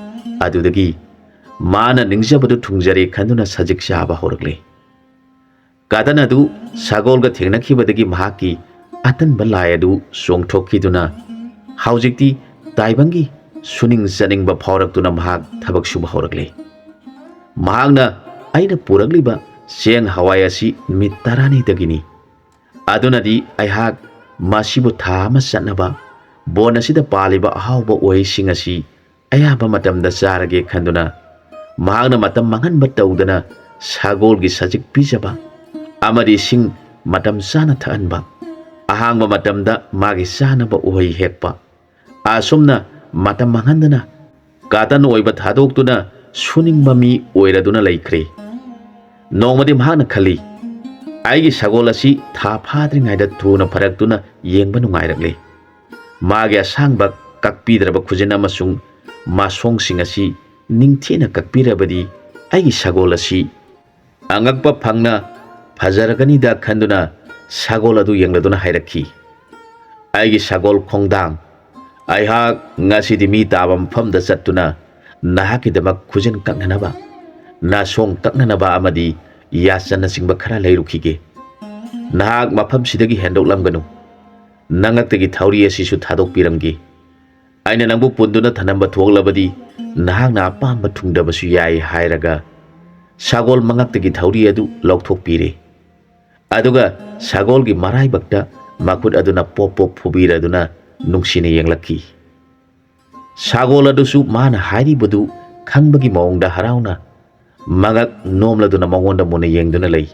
ꯑꯗꯨꯗꯒꯤ ꯃꯥꯅ ꯅꯤꯡꯖꯕꯗꯨ ꯊꯨꯡꯖꯔꯦ ꯈꯟꯗꯨꯅ ꯁꯖꯤꯛ ꯆꯥꯕ ꯍꯧꯔꯛꯂꯦ꯫ ꯀꯥꯇꯟ ꯑꯗꯨ ꯁꯒꯣꯜꯒ ꯊꯦꯡꯅꯈꯤꯕꯗꯒꯤ ꯃꯍꯥꯛꯀꯤ ꯑꯇꯟꯕ ꯂꯥꯏ ꯑꯗꯨ ꯆꯣꯡꯊꯣꯛꯈꯤꯗꯨꯅ, ꯍꯧꯖꯤꯛꯇꯤ ꯇꯥꯏꯕꯪꯒꯤ ꯁꯨꯅꯤꯡ ꯆꯠꯅꯤꯡꯕ ꯐꯥꯎꯔꯛꯇꯨꯅ ꯃꯍꯥꯛ ꯊꯕꯛ ꯁꯨꯕ ꯍꯧꯔꯛꯂꯦ꯫ ꯃꯍꯥꯛꯅ, "ꯑꯩꯅ ꯄꯨꯔꯛꯂꯤꯕ ꯆꯦꯡ ꯍꯋꯥꯏ ꯑꯁꯤ ꯅꯨꯃꯤꯠ ꯇꯔꯥꯅꯤꯗꯒꯤꯅꯤ꯫ ꯑꯗꯨꯅꯗꯤ ꯑꯩꯍꯥꯛ ꯃꯁꯤꯕꯨ ꯊꯥ ꯑꯃ ꯆꯠꯅꯕ ꯕꯣꯟ ꯑꯁꯤꯗ ꯄꯥꯜꯂꯤꯕ ꯑꯍꯥꯎꯕ ꯎꯍꯩꯁꯤꯡ ꯑꯁꯤ ꯑꯌꯥꯝꯕ ꯃꯇꯝꯗ ꯆꯥꯔꯒꯦ" ꯈꯟꯗꯨꯅ, ꯃꯍꯥꯛꯅ ꯃꯇꯝ ꯃꯥꯡꯍꯟꯕ ꯇꯧꯗꯅ ꯁꯒꯣꯜꯒꯤ ꯁꯖꯤꯛ ꯄꯤꯖꯕ ꯑꯃꯗꯤ ꯏꯁꯤꯡ ꯃꯇꯝ ꯆꯥꯅ ꯊꯛꯍꯟꯕ, ꯑꯍꯥꯡꯕ ꯃꯇꯝꯗ ꯃꯥꯒꯤ ꯆꯥꯅꯕ ꯎꯍꯩ ꯍꯦꯛꯄ, ꯑꯁꯨꯝꯅ ꯃꯇꯝ ꯃꯥꯡꯍꯟꯗꯅ ꯀꯥꯇꯟ ꯑꯣꯏꯕ ꯊꯥꯗꯣꯛꯇꯨꯅ ꯁꯨꯅꯤꯡꯕ ꯃꯤ ꯑꯣꯏꯔꯗꯨꯅ ꯂꯩꯈ꯭ꯔꯦ꯫ ꯅꯣꯡꯃꯗꯤ ꯃꯍꯥꯛꯅ ꯈꯜꯂꯤ, "ꯑꯩꯒꯤ ꯁꯒꯣꯜ ꯑꯁꯤ ꯊꯥ ꯐꯥꯗ꯭ꯔꯤꯉꯩꯗ ꯊꯨꯅ ꯐꯔꯛꯇꯨꯅ ꯌꯦꯡꯕ ꯅꯨꯡꯉꯥꯏꯔꯛꯂꯦ꯫ ꯃꯥꯒꯤ ꯑꯁꯥꯡꯕ ꯀꯛꯄꯤꯗ꯭ꯔꯕ ꯈꯨꯖꯤꯟ ꯑꯃꯁꯨꯡ ꯃꯁꯣꯡꯁꯤꯡ ꯑꯁꯤ ꯅꯤꯡꯊꯤꯅ ꯀꯛꯄꯤꯔꯕꯗꯤ ꯑꯩꯒꯤ ꯁꯒꯣꯜ ꯑꯁꯤ ꯑꯉꯛꯄ ꯐꯪꯅ ꯐꯖꯔꯒꯅꯤꯗ" ꯈꯟꯗꯨꯅ ꯁꯒꯣꯜ ꯑꯗꯨ ꯌꯦꯡꯂꯗꯨꯅ ꯍꯥꯏꯔꯛꯈꯤ, "ꯑꯩꯒꯤ ꯁꯒꯣꯜ ꯈꯣꯡꯗꯥꯡ, ꯑꯩꯍꯥꯛ ꯉꯁꯤꯗꯤ ꯃꯤ ꯇꯥꯕ ꯃꯐꯝꯗ ꯆꯠꯇꯨꯅ ꯅꯍꯥꯛꯀꯤꯗꯃꯛ ꯈꯨꯖꯤꯟ ꯀꯛꯅꯅꯕ, ꯅꯥꯁꯣꯡ ꯀꯛꯅꯅꯕ ꯑꯃꯗꯤ ꯌꯥꯆꯟꯅꯆꯤꯡꯕ ꯈꯔ ꯂꯩꯔꯨꯈꯤꯒꯦ꯫ ꯅꯍꯥꯛ ꯃꯐꯝꯁꯤꯗꯒꯤ ꯍꯦꯟꯗꯣꯛꯂꯝꯒꯅꯨ꯫ ꯅꯉꯛꯇꯒꯤ ꯊꯧꯔꯤ ꯑꯁꯤꯁꯨ ꯊꯥꯗꯣꯛꯄꯤꯔꯝꯒꯦ꯫ ꯑꯩꯅ ꯅꯪꯕꯨ ꯄꯨꯟꯗꯨꯅ ꯊꯅꯝꯕ ꯊꯣꯛꯂꯕꯗꯤ ꯅꯍꯥꯛꯅ ꯑꯄꯥꯝꯕ ꯊꯨꯡꯗꯕꯁꯨ ꯌꯥꯏ" ꯍꯥꯏꯔꯒ ꯁꯒꯣꯜ ꯃꯉꯛꯇꯒꯤ ꯊꯧꯔꯤ ꯑꯗꯨ ꯂꯧꯊꯣꯛꯄꯤꯔꯦ꯫ ꯑꯗꯨꯒ ꯁꯒꯣꯜꯒꯤ ꯃꯔꯥꯏꯕꯛꯇ ꯃꯈꯨꯠ ꯑꯗꯨꯅ ꯄꯣꯞ ꯄꯣꯞ ꯐꯨꯕꯤꯔꯗꯨꯅ ꯅꯨꯡꯁꯤꯅ ꯌꯦꯡꯂꯛꯈꯤ꯫ ꯁꯒꯣꯜ ꯑꯗꯨꯁꯨ ꯃꯥꯅ ꯍꯥꯏꯔꯤꯕꯗꯨ ꯈꯪꯕꯒꯤ ꯃꯑꯣꯡꯗ ꯍꯔꯥꯎꯅ ꯃꯉꯛ ꯅꯣꯝꯂꯗꯨꯅ ꯃꯉꯣꯟꯗ ꯃꯨꯟꯅ ꯌꯦꯡꯗꯨꯅ ꯂꯩ꯫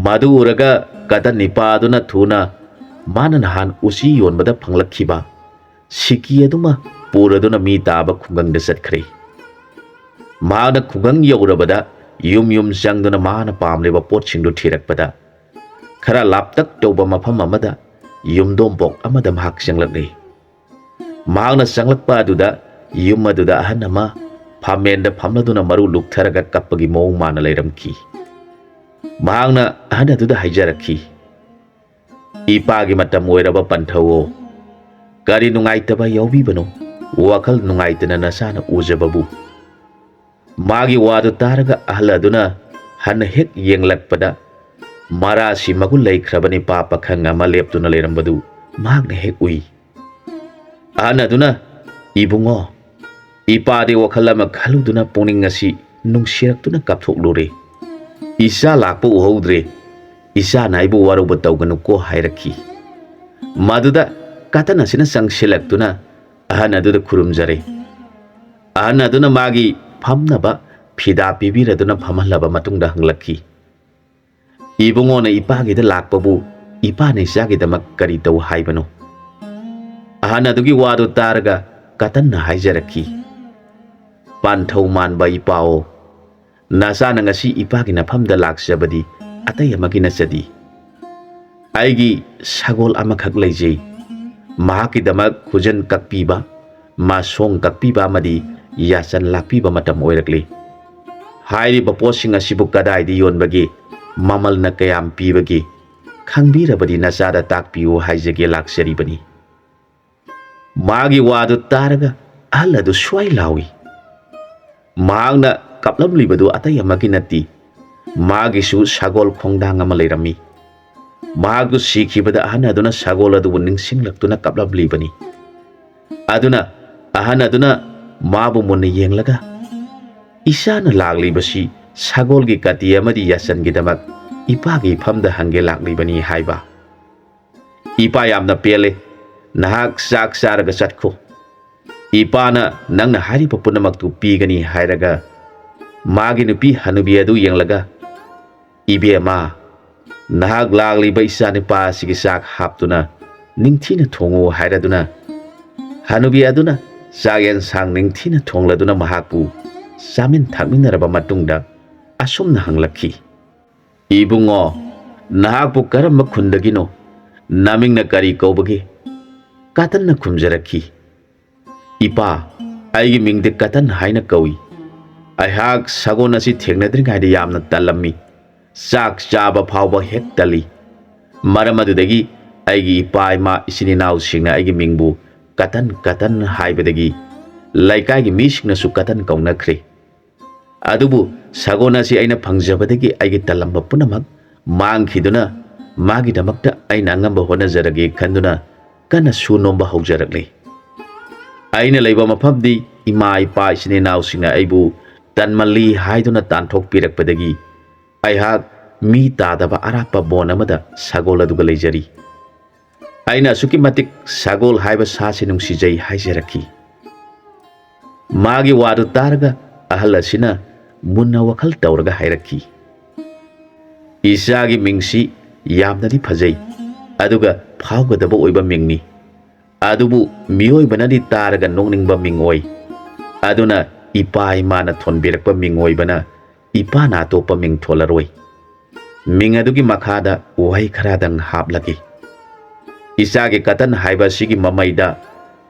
ꯃꯗꯨ ꯎꯔꯒ ꯀꯇꯟ ꯅꯤꯄꯥꯗꯨꯅ ꯊꯨꯅ ꯃꯥꯅ ꯅꯍꯥꯟ ꯎꯆꯤ ꯌꯣꯟꯕꯗ ꯐꯪꯂꯛꯈꯤꯕ ꯁꯤꯀꯤ ꯑꯗꯨꯃ ꯄꯨꯔꯗꯨꯅ ꯃꯤ ꯇꯥꯕ ꯈꯨꯡꯒꯪꯗ ꯆꯠꯈ꯭ꯔꯦ꯫ ꯃꯍꯥꯛꯅ ꯈꯨꯡꯒꯪ ꯌꯧꯔꯕꯗ ꯌꯨꯝ ꯌꯨꯝ ꯆꯪꯗꯨꯅ ꯃꯥꯅ ꯄꯥꯝꯂꯤꯕ ꯄꯣꯠꯁꯤꯡꯗꯨ ꯊꯤꯔꯛꯄꯗ, ꯈꯔ ꯂꯥꯞꯇꯛ ꯇꯧꯕ ꯃꯐꯝ ꯑꯃꯗ ꯌꯨꯝꯗꯣꯝꯄꯣꯛ ꯑꯃꯗ ꯃꯍꯥꯛ ꯆꯪꯂꯛꯂꯦ꯫ ꯃꯍꯥꯛꯅ ꯆꯪꯂꯛꯄ ꯑꯗꯨꯗ ꯌꯨꯝ ꯑꯗꯨꯗ ꯑꯍꯟ ꯑꯃ ꯐꯝꯃꯦꯟꯗ ꯐꯝꯂꯗꯨꯅ ꯃꯔꯨ ꯂꯨꯛꯊꯔꯒ ꯀꯞꯄꯒꯤ ꯃꯑꯣꯡ ꯃꯥꯅ ꯂꯩꯔꯝꯈꯤ꯫ ꯃꯍꯥꯛꯅ ꯑꯍꯟ ꯑꯗꯨꯗ ꯍꯥꯏꯖꯔꯛꯈꯤ, "ꯏꯄꯥꯒꯤ ꯃꯇꯝ ꯑꯣꯏꯔꯕ ꯄꯟꯊꯧꯑꯣ, ꯀꯔꯤ ꯅꯨꯡꯉꯥꯏꯇꯕ ꯌꯥꯎꯕꯤꯕꯅꯣ? ꯋꯥꯈꯜ ꯅꯨꯡꯉꯥꯏꯇꯅ ꯅꯆꯥꯅ ꯎꯖꯕꯕꯨ?" ꯃꯥꯒꯤ ꯋꯥꯗꯨ ꯇꯥꯔꯒ ꯑꯍꯜ ꯑꯗꯨꯅ ꯍꯟꯅ ꯍꯦꯛ ꯌꯦꯡꯂꯛꯄꯗ, ꯃꯔꯥꯁꯤ ꯃꯒꯨꯟ ꯂꯩꯈ꯭ꯔꯕ ꯅꯤꯄꯥ ꯄꯥꯈꯪ ꯑꯃ ꯂꯦꯞꯇꯨꯅ ꯂꯩꯔꯝꯕꯗꯨ ꯃꯍꯥꯛꯅ ꯍꯦꯛ ꯎꯏ꯫ ꯑꯍꯟ ꯑꯗꯨꯅ, "ꯏꯕꯨꯡꯉꯣ, ꯏꯄꯥꯗꯤ ꯋꯥꯈꯜ ꯑꯃ ꯈꯜꯂꯨꯗꯨꯅ ꯄꯨꯛꯅꯤꯡ ꯑꯁꯤ ꯅꯨꯡꯁꯤꯔꯛꯇꯨꯅ ꯀꯥꯞꯊꯣꯛꯂꯨꯔꯦ꯫ ꯏꯆꯥ ꯂꯥꯛꯄ ꯎꯍꯧꯗ꯭ꯔꯦ꯫ ꯏꯆꯥꯅ ꯑꯩꯕꯨ ꯋꯥꯔꯧꯕ ꯇꯧꯒꯅꯨꯀꯣ" ꯍꯥꯏꯔꯛꯈꯤ꯫ ꯃꯗꯨꯗ ꯀꯇꯟ ꯑꯁꯤꯅ ꯆꯪꯁꯤꯜꯂꯛꯇꯨꯅ ꯑꯍꯟ ꯑꯗꯨꯗ ꯈꯨꯔꯨꯝꯖꯔꯦ꯫ ꯑꯍꯟ ꯑꯗꯨꯅ ꯃꯥꯒꯤ ꯐꯝꯅꯕ ꯐꯤꯗꯥ ꯄꯤꯕꯤꯔꯗꯨꯅ ꯐꯝꯍꯜꯂꯕ ꯃꯇꯨꯡꯗ ꯍꯪꯂꯛꯈꯤ, "ꯏꯕꯨꯡꯉꯣꯅ ꯏꯄꯥꯒꯤꯗ ꯂꯥꯛꯄꯕꯨ ꯏꯄꯥꯅ ꯏꯆꯥꯒꯤꯗꯃꯛ ꯀꯔꯤ ꯇꯧ ꯍꯥꯏꯕꯅꯣ?" ꯑꯍꯟ ꯑꯗꯨꯒꯤ ꯋꯥꯗꯨ ꯇꯥꯔꯒ ꯀꯇꯟꯅ ꯍꯥꯏꯖꯔꯛꯈꯤ, "ꯄꯥꯟꯊꯧ ꯃꯥꯟꯕ ꯏꯄꯥꯑꯣ, ꯅꯆꯥꯅ ꯉꯁꯤ ꯏꯄꯥꯒꯤ ꯅꯐꯝꯗ ꯂꯥꯛꯆꯕꯗꯤ ꯑꯇꯩ ꯑꯃꯒꯤ ꯅꯠꯆꯗꯦ꯫ ꯑꯩꯒꯤ ꯁꯒꯣꯜ ꯑꯃꯈꯛ ꯂꯩꯖꯩ꯫ ꯃꯍꯥꯛꯀꯤꯗꯃꯛ ꯈꯨꯖꯟ ꯀꯛꯄꯤꯕ, ꯃꯁꯣꯡ ꯀꯛꯄꯤꯕ ꯑꯃꯗꯤ ꯌꯥꯆꯟ ꯂꯥꯛꯄꯤꯕ ꯃꯇꯝ ꯑꯣꯏꯔꯛꯂꯤ꯫ ꯍꯥꯏꯔꯤꯕ ꯄꯣꯠꯁꯤꯡ ꯑꯁꯤꯕꯨ ꯀꯗꯥꯏꯗ ꯌꯣꯟꯕꯒꯦ? ꯃꯃꯜꯅ ꯀꯌꯥꯝ ꯄꯤꯕꯒꯦ? ꯈꯪꯕꯤꯔꯕꯗꯤ ꯅꯆꯥꯗ ꯇꯥꯛꯄꯤꯌꯨ ꯍꯥꯏꯖꯒꯦ ꯂꯥꯛꯆꯔꯤꯕꯅꯤ"꯫ ꯃꯥꯒꯤ ꯋꯥꯗꯨ ꯇꯥꯔꯒ ꯑꯍꯜ ꯑꯗꯨ ꯁ꯭ꯋꯥꯏ ꯂꯥꯎꯏ꯫ ꯃꯍꯥꯛꯅ ꯀꯞꯂꯝꯂꯤꯕꯗꯨ ꯑꯇꯩ ꯑꯃꯒꯤ ꯅꯠꯇꯦ, ꯃꯥꯒꯤꯁꯨ ꯁꯒꯣꯜ ꯈꯣꯡꯗꯥꯡ ꯑꯃ ꯂꯩꯔꯝꯃꯤ꯫ ꯃꯍꯥꯛꯇꯨ ꯁꯤꯈꯤꯕꯗ ꯑꯍꯟ ꯑꯗꯨꯅ ꯁꯒꯣꯜ ꯑꯗꯨꯕꯨ ꯅꯤꯡꯁꯤꯡꯂꯛꯇꯨꯅ ꯀꯞꯂꯝꯂꯤꯕꯅꯤ꯫ ꯑꯗꯨꯅ ꯑꯍꯟ ꯑꯗꯨꯅ ꯃꯥꯕꯨ ꯃꯨꯟꯅ ꯌꯦꯡꯂꯒ, "ꯏꯆꯥꯅ ꯂꯥꯛꯂꯤꯕꯁꯤ ꯁꯒꯣꯜꯒꯤ ꯀꯇꯤ ꯑꯃꯗꯤ ꯌꯥꯆꯟꯒꯤꯗꯃꯛ ꯏꯄꯥꯒꯤ ꯏꯐꯝꯗ ꯍꯪꯒꯦ ꯂꯥꯛꯂꯤꯕꯅꯤ" ꯍꯥꯏꯕ꯫ "ꯏꯄꯥ ꯌꯥꯝꯅ ꯄꯦꯜꯂꯦ, ꯅꯍꯥꯛ ꯆꯥꯛ ꯆꯥꯔꯒ ꯆꯠꯈꯣ꯫ ꯏꯄꯥꯅ ꯅꯪꯅ ꯍꯥꯏꯔꯤꯕ ꯄꯨꯝꯅꯃꯛꯇꯨ ꯄꯤꯒꯅꯤ" ꯍꯥꯏꯔꯒ ꯃꯥꯒꯤ ꯅꯨꯄꯤ ꯍꯅꯨꯕꯤ ꯑꯗꯨ ꯌꯦꯡꯂꯒ, "ꯏꯕꯦꯝꯃ, ꯅꯍꯥꯛ ꯂꯥꯛꯂꯤꯕ ꯏꯆꯥꯅꯨꯄꯥ ꯑꯁꯤꯒꯤ ꯆꯥꯛ ꯍꯥꯞꯇꯨꯅ ꯅꯤꯡꯊꯤꯅ ꯊꯣꯡꯉꯨ" ꯍꯥꯏꯔꯗꯨꯅ ꯍꯅꯨꯕꯤ ꯑꯗꯨꯅ ꯆꯥꯛ ꯌꯦꯟꯁꯥꯡ ꯅꯤꯡꯊꯤꯅ ꯊꯣꯡꯂꯗꯨꯅ ꯃꯍꯥꯛꯄꯨ ꯆꯥꯃꯤꯟ ꯊꯛꯃꯤꯟꯅꯔꯕ ꯃꯇꯨꯡꯗ ꯑꯁꯨꯝꯅ ꯍꯪꯂꯛꯈꯤ, "ꯏꯕꯨꯡꯉꯣ, ꯅꯍꯥꯛꯄꯨ ꯀꯔꯝꯕ ꯈꯨꯟꯗꯒꯤꯅꯣ? ꯅꯃꯤꯡꯅ ꯀꯔꯤ ꯀꯧꯕꯒꯦ?" ꯀꯇꯟꯅ ꯈꯨꯝꯖꯔꯛꯈꯤ, "ꯏꯄꯥ, ꯑꯩꯒꯤ ꯃꯤꯡꯗꯤ ꯀꯇꯟ ꯍꯥꯏꯅ ꯀꯧꯏ꯫ ꯑꯩꯍꯥꯛ ꯁꯒꯣꯜ ꯑꯁꯤ ꯊꯦꯡꯅꯗ꯭ꯔꯤꯉꯩꯗ ꯌꯥꯝꯅ ꯇꯜꯂꯝꯃꯤ꯫ ꯆꯥꯛ ꯆꯥꯕ ꯐꯥꯎꯕ ꯍꯦꯛ ꯇꯜꯂꯤ꯫ ꯃꯔꯝ ꯑꯗꯨꯗꯒꯤ ꯑꯩꯒꯤ ꯏꯄꯥ ꯏꯃꯥ ꯏꯆꯤꯟ ꯏꯅꯥꯎꯁꯤꯡꯅ ꯑꯩꯒꯤ ꯃꯤꯡꯕꯨ ꯀꯇꯟ ꯀꯇꯟ ꯍꯥꯏꯕꯗꯒꯤ ꯂꯩꯀꯥꯏꯒꯤ ꯃꯤꯁꯤꯡꯅꯁꯨ ꯀꯇꯟ ꯀꯧꯅꯈ꯭ꯔꯦ꯫ ꯑꯗꯨꯕꯨ ꯁꯒꯣꯜ ꯑꯁꯤ ꯑꯩꯅ ꯐꯪꯖꯕꯗꯒꯤ ꯑꯩꯒꯤ ꯇꯜꯂꯝꯕ ꯄꯨꯝꯅꯃꯛ ꯃꯥꯡꯈꯤꯗꯨꯅ ꯃꯥꯒꯤꯗꯃꯛꯇ ꯑꯩꯅ ꯑꯉꯝꯕ ꯍꯣꯠꯅꯖꯔꯒꯦ ꯈꯟꯗꯨꯅ ꯀꯟꯅ ꯁꯨ ꯅꯣꯝꯕ ꯍꯧꯖꯔꯛꯂꯤ꯫ ꯑꯩꯅ ꯂꯩꯕ ꯃꯐꯝꯗꯤ ꯏꯃꯥ ꯏꯄꯥ ꯏꯆꯤꯟ ꯏꯅꯥꯎꯁꯤꯡꯅ ꯑꯩꯕꯨ ꯇꯟꯃꯜꯂꯤ ꯍꯥꯏꯗꯨꯅ ꯇꯥꯟꯊꯣꯛꯄꯤꯔꯛꯄꯗꯒꯤ ꯑꯩꯍꯥꯛ ꯃꯤ ꯇꯥꯗꯕ ꯑꯔꯥꯞꯄ ꯕꯣꯟ ꯑꯃꯗ ꯁꯒꯣꯜ ꯑꯗꯨꯒ ꯂꯩꯖꯔꯤ꯫ ꯑꯩꯅ ꯑꯁꯨꯛꯀꯤ ꯃꯇꯤꯛ ꯁꯒꯣꯜ ꯍꯥꯏꯕ ꯁꯥꯁꯤ ꯅꯨꯡꯁꯤꯖꯩ ꯍꯥꯏꯖꯔꯛꯈꯤ꯫ ꯃꯥꯒꯤ ꯋꯥꯗꯨ ꯇꯥꯔꯒ ꯑꯍꯜ ꯑꯁꯤꯅ ꯃꯨꯟꯅ ꯋꯥꯈꯜ ꯇꯧꯔꯒ ꯍꯥꯏꯔꯛꯈꯤ, "ꯏꯆꯥꯒꯤ ꯃꯤꯡꯁꯤ ꯌꯥꯝꯅꯗꯤ ꯐꯖꯩ, ꯑꯗꯨꯒ ꯐꯥꯎꯒꯗꯕ ꯑꯣꯏꯕ ꯃꯤꯡꯅꯤ꯫ ꯑꯗꯨꯕꯨ ꯃꯤꯑꯣꯏꯕꯅꯗꯤ ꯇꯥꯔꯒ ꯅꯣꯛꯅꯤꯡꯕ ꯃꯤꯡ ꯑꯣꯏ꯫ ꯑꯗꯨꯅ ꯏꯄꯥ ꯏꯃꯥꯅ ꯊꯣꯟꯕꯤꯔꯛꯄ ꯃꯤꯡ ꯑꯣꯏꯕꯅ ꯏꯄꯥꯅ ꯑꯇꯣꯞꯄ ꯃꯤꯡ ꯊꯣꯜꯂꯔꯣꯏ꯫ ꯃꯤꯡ ꯑꯗꯨꯒꯤ ꯃꯈꯥꯗ ꯋꯥꯍꯩ ꯈꯔꯗꯪ ꯍꯥꯞꯂꯒꯦ꯫ ꯏꯆꯥꯒꯤ ꯀꯇꯟ ꯍꯥꯏꯕ ꯑꯁꯤꯒꯤ ꯃꯃꯩꯗ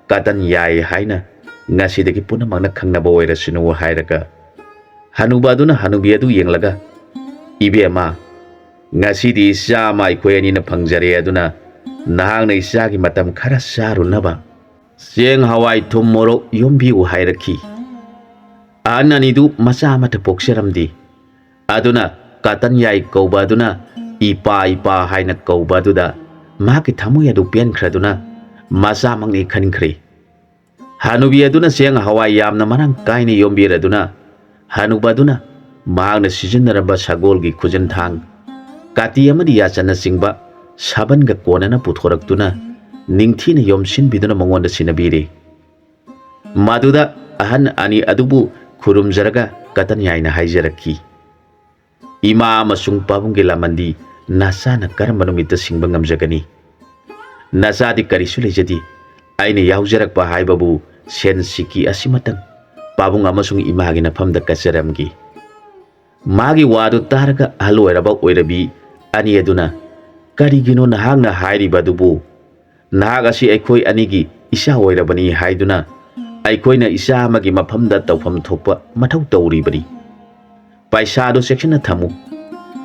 ꯀꯇꯟ ꯌꯥꯏ ꯍꯥꯏꯅ ꯉꯁꯤꯗꯒꯤ ꯄꯨꯝꯅꯃꯛꯅ ꯈꯪꯅꯕ ꯑꯣꯏꯔꯁꯅꯨ" ꯍꯥꯏꯔꯒ ꯍꯅꯨꯕ ꯑꯗꯨꯅ ꯍꯅꯨꯕꯤ ꯑꯗꯨ ꯌꯦꯡꯂꯒ, "ꯏꯕꯦꯝꯃ, ꯉꯁꯤꯗꯤ ꯏꯆꯥ ꯑꯃ ꯑꯩꯈꯣꯏ ꯑꯅꯤꯅ ꯐꯪꯖꯔꯦ, ꯑꯗꯨꯅ ꯅꯍꯥꯛꯅ ꯏꯆꯥꯒꯤ ꯃꯇꯝ ꯈꯔ ꯆꯥꯔꯨꯅꯕ ꯆꯦꯡ, ꯍꯋꯥꯏ, ꯊꯨꯝ, ꯃꯣꯔꯣꯛ ꯌꯣꯝꯕꯤꯌꯨ" ꯍꯥꯏꯔꯛꯈꯤ꯫ ꯑꯍꯟ ꯑꯅꯤꯗꯨ ꯃꯆꯥ ꯑꯃꯠꯇ ꯄꯣꯛꯆꯔꯝꯗꯦ꯫ ꯑꯗꯨꯅ ꯀꯇꯟ ꯌꯥꯏ ꯀꯧꯕ ꯑꯗꯨꯅ ꯏꯄꯥ ꯏꯄꯥ ꯍꯥꯏꯅ ꯀꯧꯕ ꯑꯗꯨꯗ ꯃꯍꯥꯛꯀꯤ ꯊꯃꯣꯏ ꯑꯗꯨ ꯄꯦꯟꯈ꯭ꯔꯗꯨꯅ ꯃꯆꯥꯃꯛꯅꯤ ꯈꯟꯈ꯭ꯔꯦ꯫ ꯍꯅꯨꯕꯤ ꯑꯗꯨꯅ ꯆꯦꯡ ꯍꯋꯥꯏ ꯌꯥꯝꯅ ꯃꯔꯥꯡ ꯀꯥꯏꯅ ꯌꯣꯝꯕꯤꯔꯗꯨꯅ ꯍꯅꯨꯕ ꯑꯗꯨꯅ ꯃꯍꯥꯛꯅ ꯁꯤꯖꯤꯟꯅꯔꯝꯕ ꯁꯒꯣꯜꯒꯤ ꯈꯨꯖꯤꯟꯊꯥꯡ, ꯀꯥꯇꯤ ꯑꯃꯗꯤ ꯌꯥꯆꯟꯅꯆꯤꯡꯕ ꯁꯥꯕꯟꯒ ꯀꯣꯟꯅꯅ ꯄꯨꯊꯣꯔꯛꯇꯨꯅ ꯅꯤꯡꯊꯤꯅ ꯌꯣꯝꯁꯤꯟꯕꯤꯗꯨꯅ ꯃꯉꯣꯟꯗ ꯁꯤꯟꯅꯕꯤꯔꯦ꯫ ꯃꯗꯨꯗ ꯑꯍꯟ ꯑꯅꯤ ꯑꯗꯨꯕꯨ ꯈꯨꯔꯨꯝꯖꯔꯒ ꯀꯇꯟ ꯌꯥꯏꯅ ꯍꯥꯏꯖꯔꯛꯈꯤ, "ꯏꯃꯥ ꯑꯃꯁꯨꯡ ꯄꯥꯕꯨꯡꯒꯤ ꯂꯃꯟꯗꯤ ꯅꯆꯥꯅ ꯀꯔꯝꯕ ꯅꯨꯃꯤꯠꯇ ꯁꯤꯡꯕ ꯉꯝꯖꯒꯅꯤ? ꯅꯆꯥꯗꯤ ꯀꯔꯤꯁꯨ ꯂꯩꯖꯗꯦ꯫ ꯑꯩꯅ ꯌꯥꯎꯖꯔꯛꯄ ꯍꯥꯏꯕꯕꯨ ꯁꯦꯟ ꯁꯤꯀꯤ ꯑꯁꯤꯃꯇꯪ ꯄꯥꯕꯨꯡ ꯑꯃꯁꯨꯡ ꯏꯃꯥꯒꯤ ꯅꯐꯝꯗ ꯀꯠꯆꯔꯝꯈꯤ꯫ ꯃꯥꯒꯤ ꯋꯥꯗꯨ ꯇꯥꯔꯒ ꯑꯍꯜ ꯑꯣꯏꯔꯕ ꯑꯣꯏꯔꯕꯤ ꯑꯅꯤ ꯑꯗꯨꯅ, "ꯀꯔꯤꯒꯤꯅꯣ ꯅꯍꯥꯛꯅ ꯍꯥꯏꯔꯤꯕ ꯑꯗꯨꯕꯨ? ꯅꯍꯥꯛ ꯑꯁꯤ ꯑꯩꯈꯣꯏ ꯑꯅꯤꯒꯤ ꯏꯆꯥ ꯑꯣꯏꯔꯕꯅꯤ ꯍꯥꯏꯗꯨꯅ ꯑꯩꯈꯣꯏꯅ ꯏꯆꯥ ꯑꯃꯒꯤ ꯃꯐꯝꯗ ꯇꯧꯐꯝ ꯊꯣꯛꯄ ꯃꯊꯧ ꯇꯧꯔꯤꯕꯅꯤ꯫ ꯄꯩꯁꯥꯗꯨ ꯆꯦꯛꯁꯤꯟꯅ ꯊꯝꯃꯨ꯫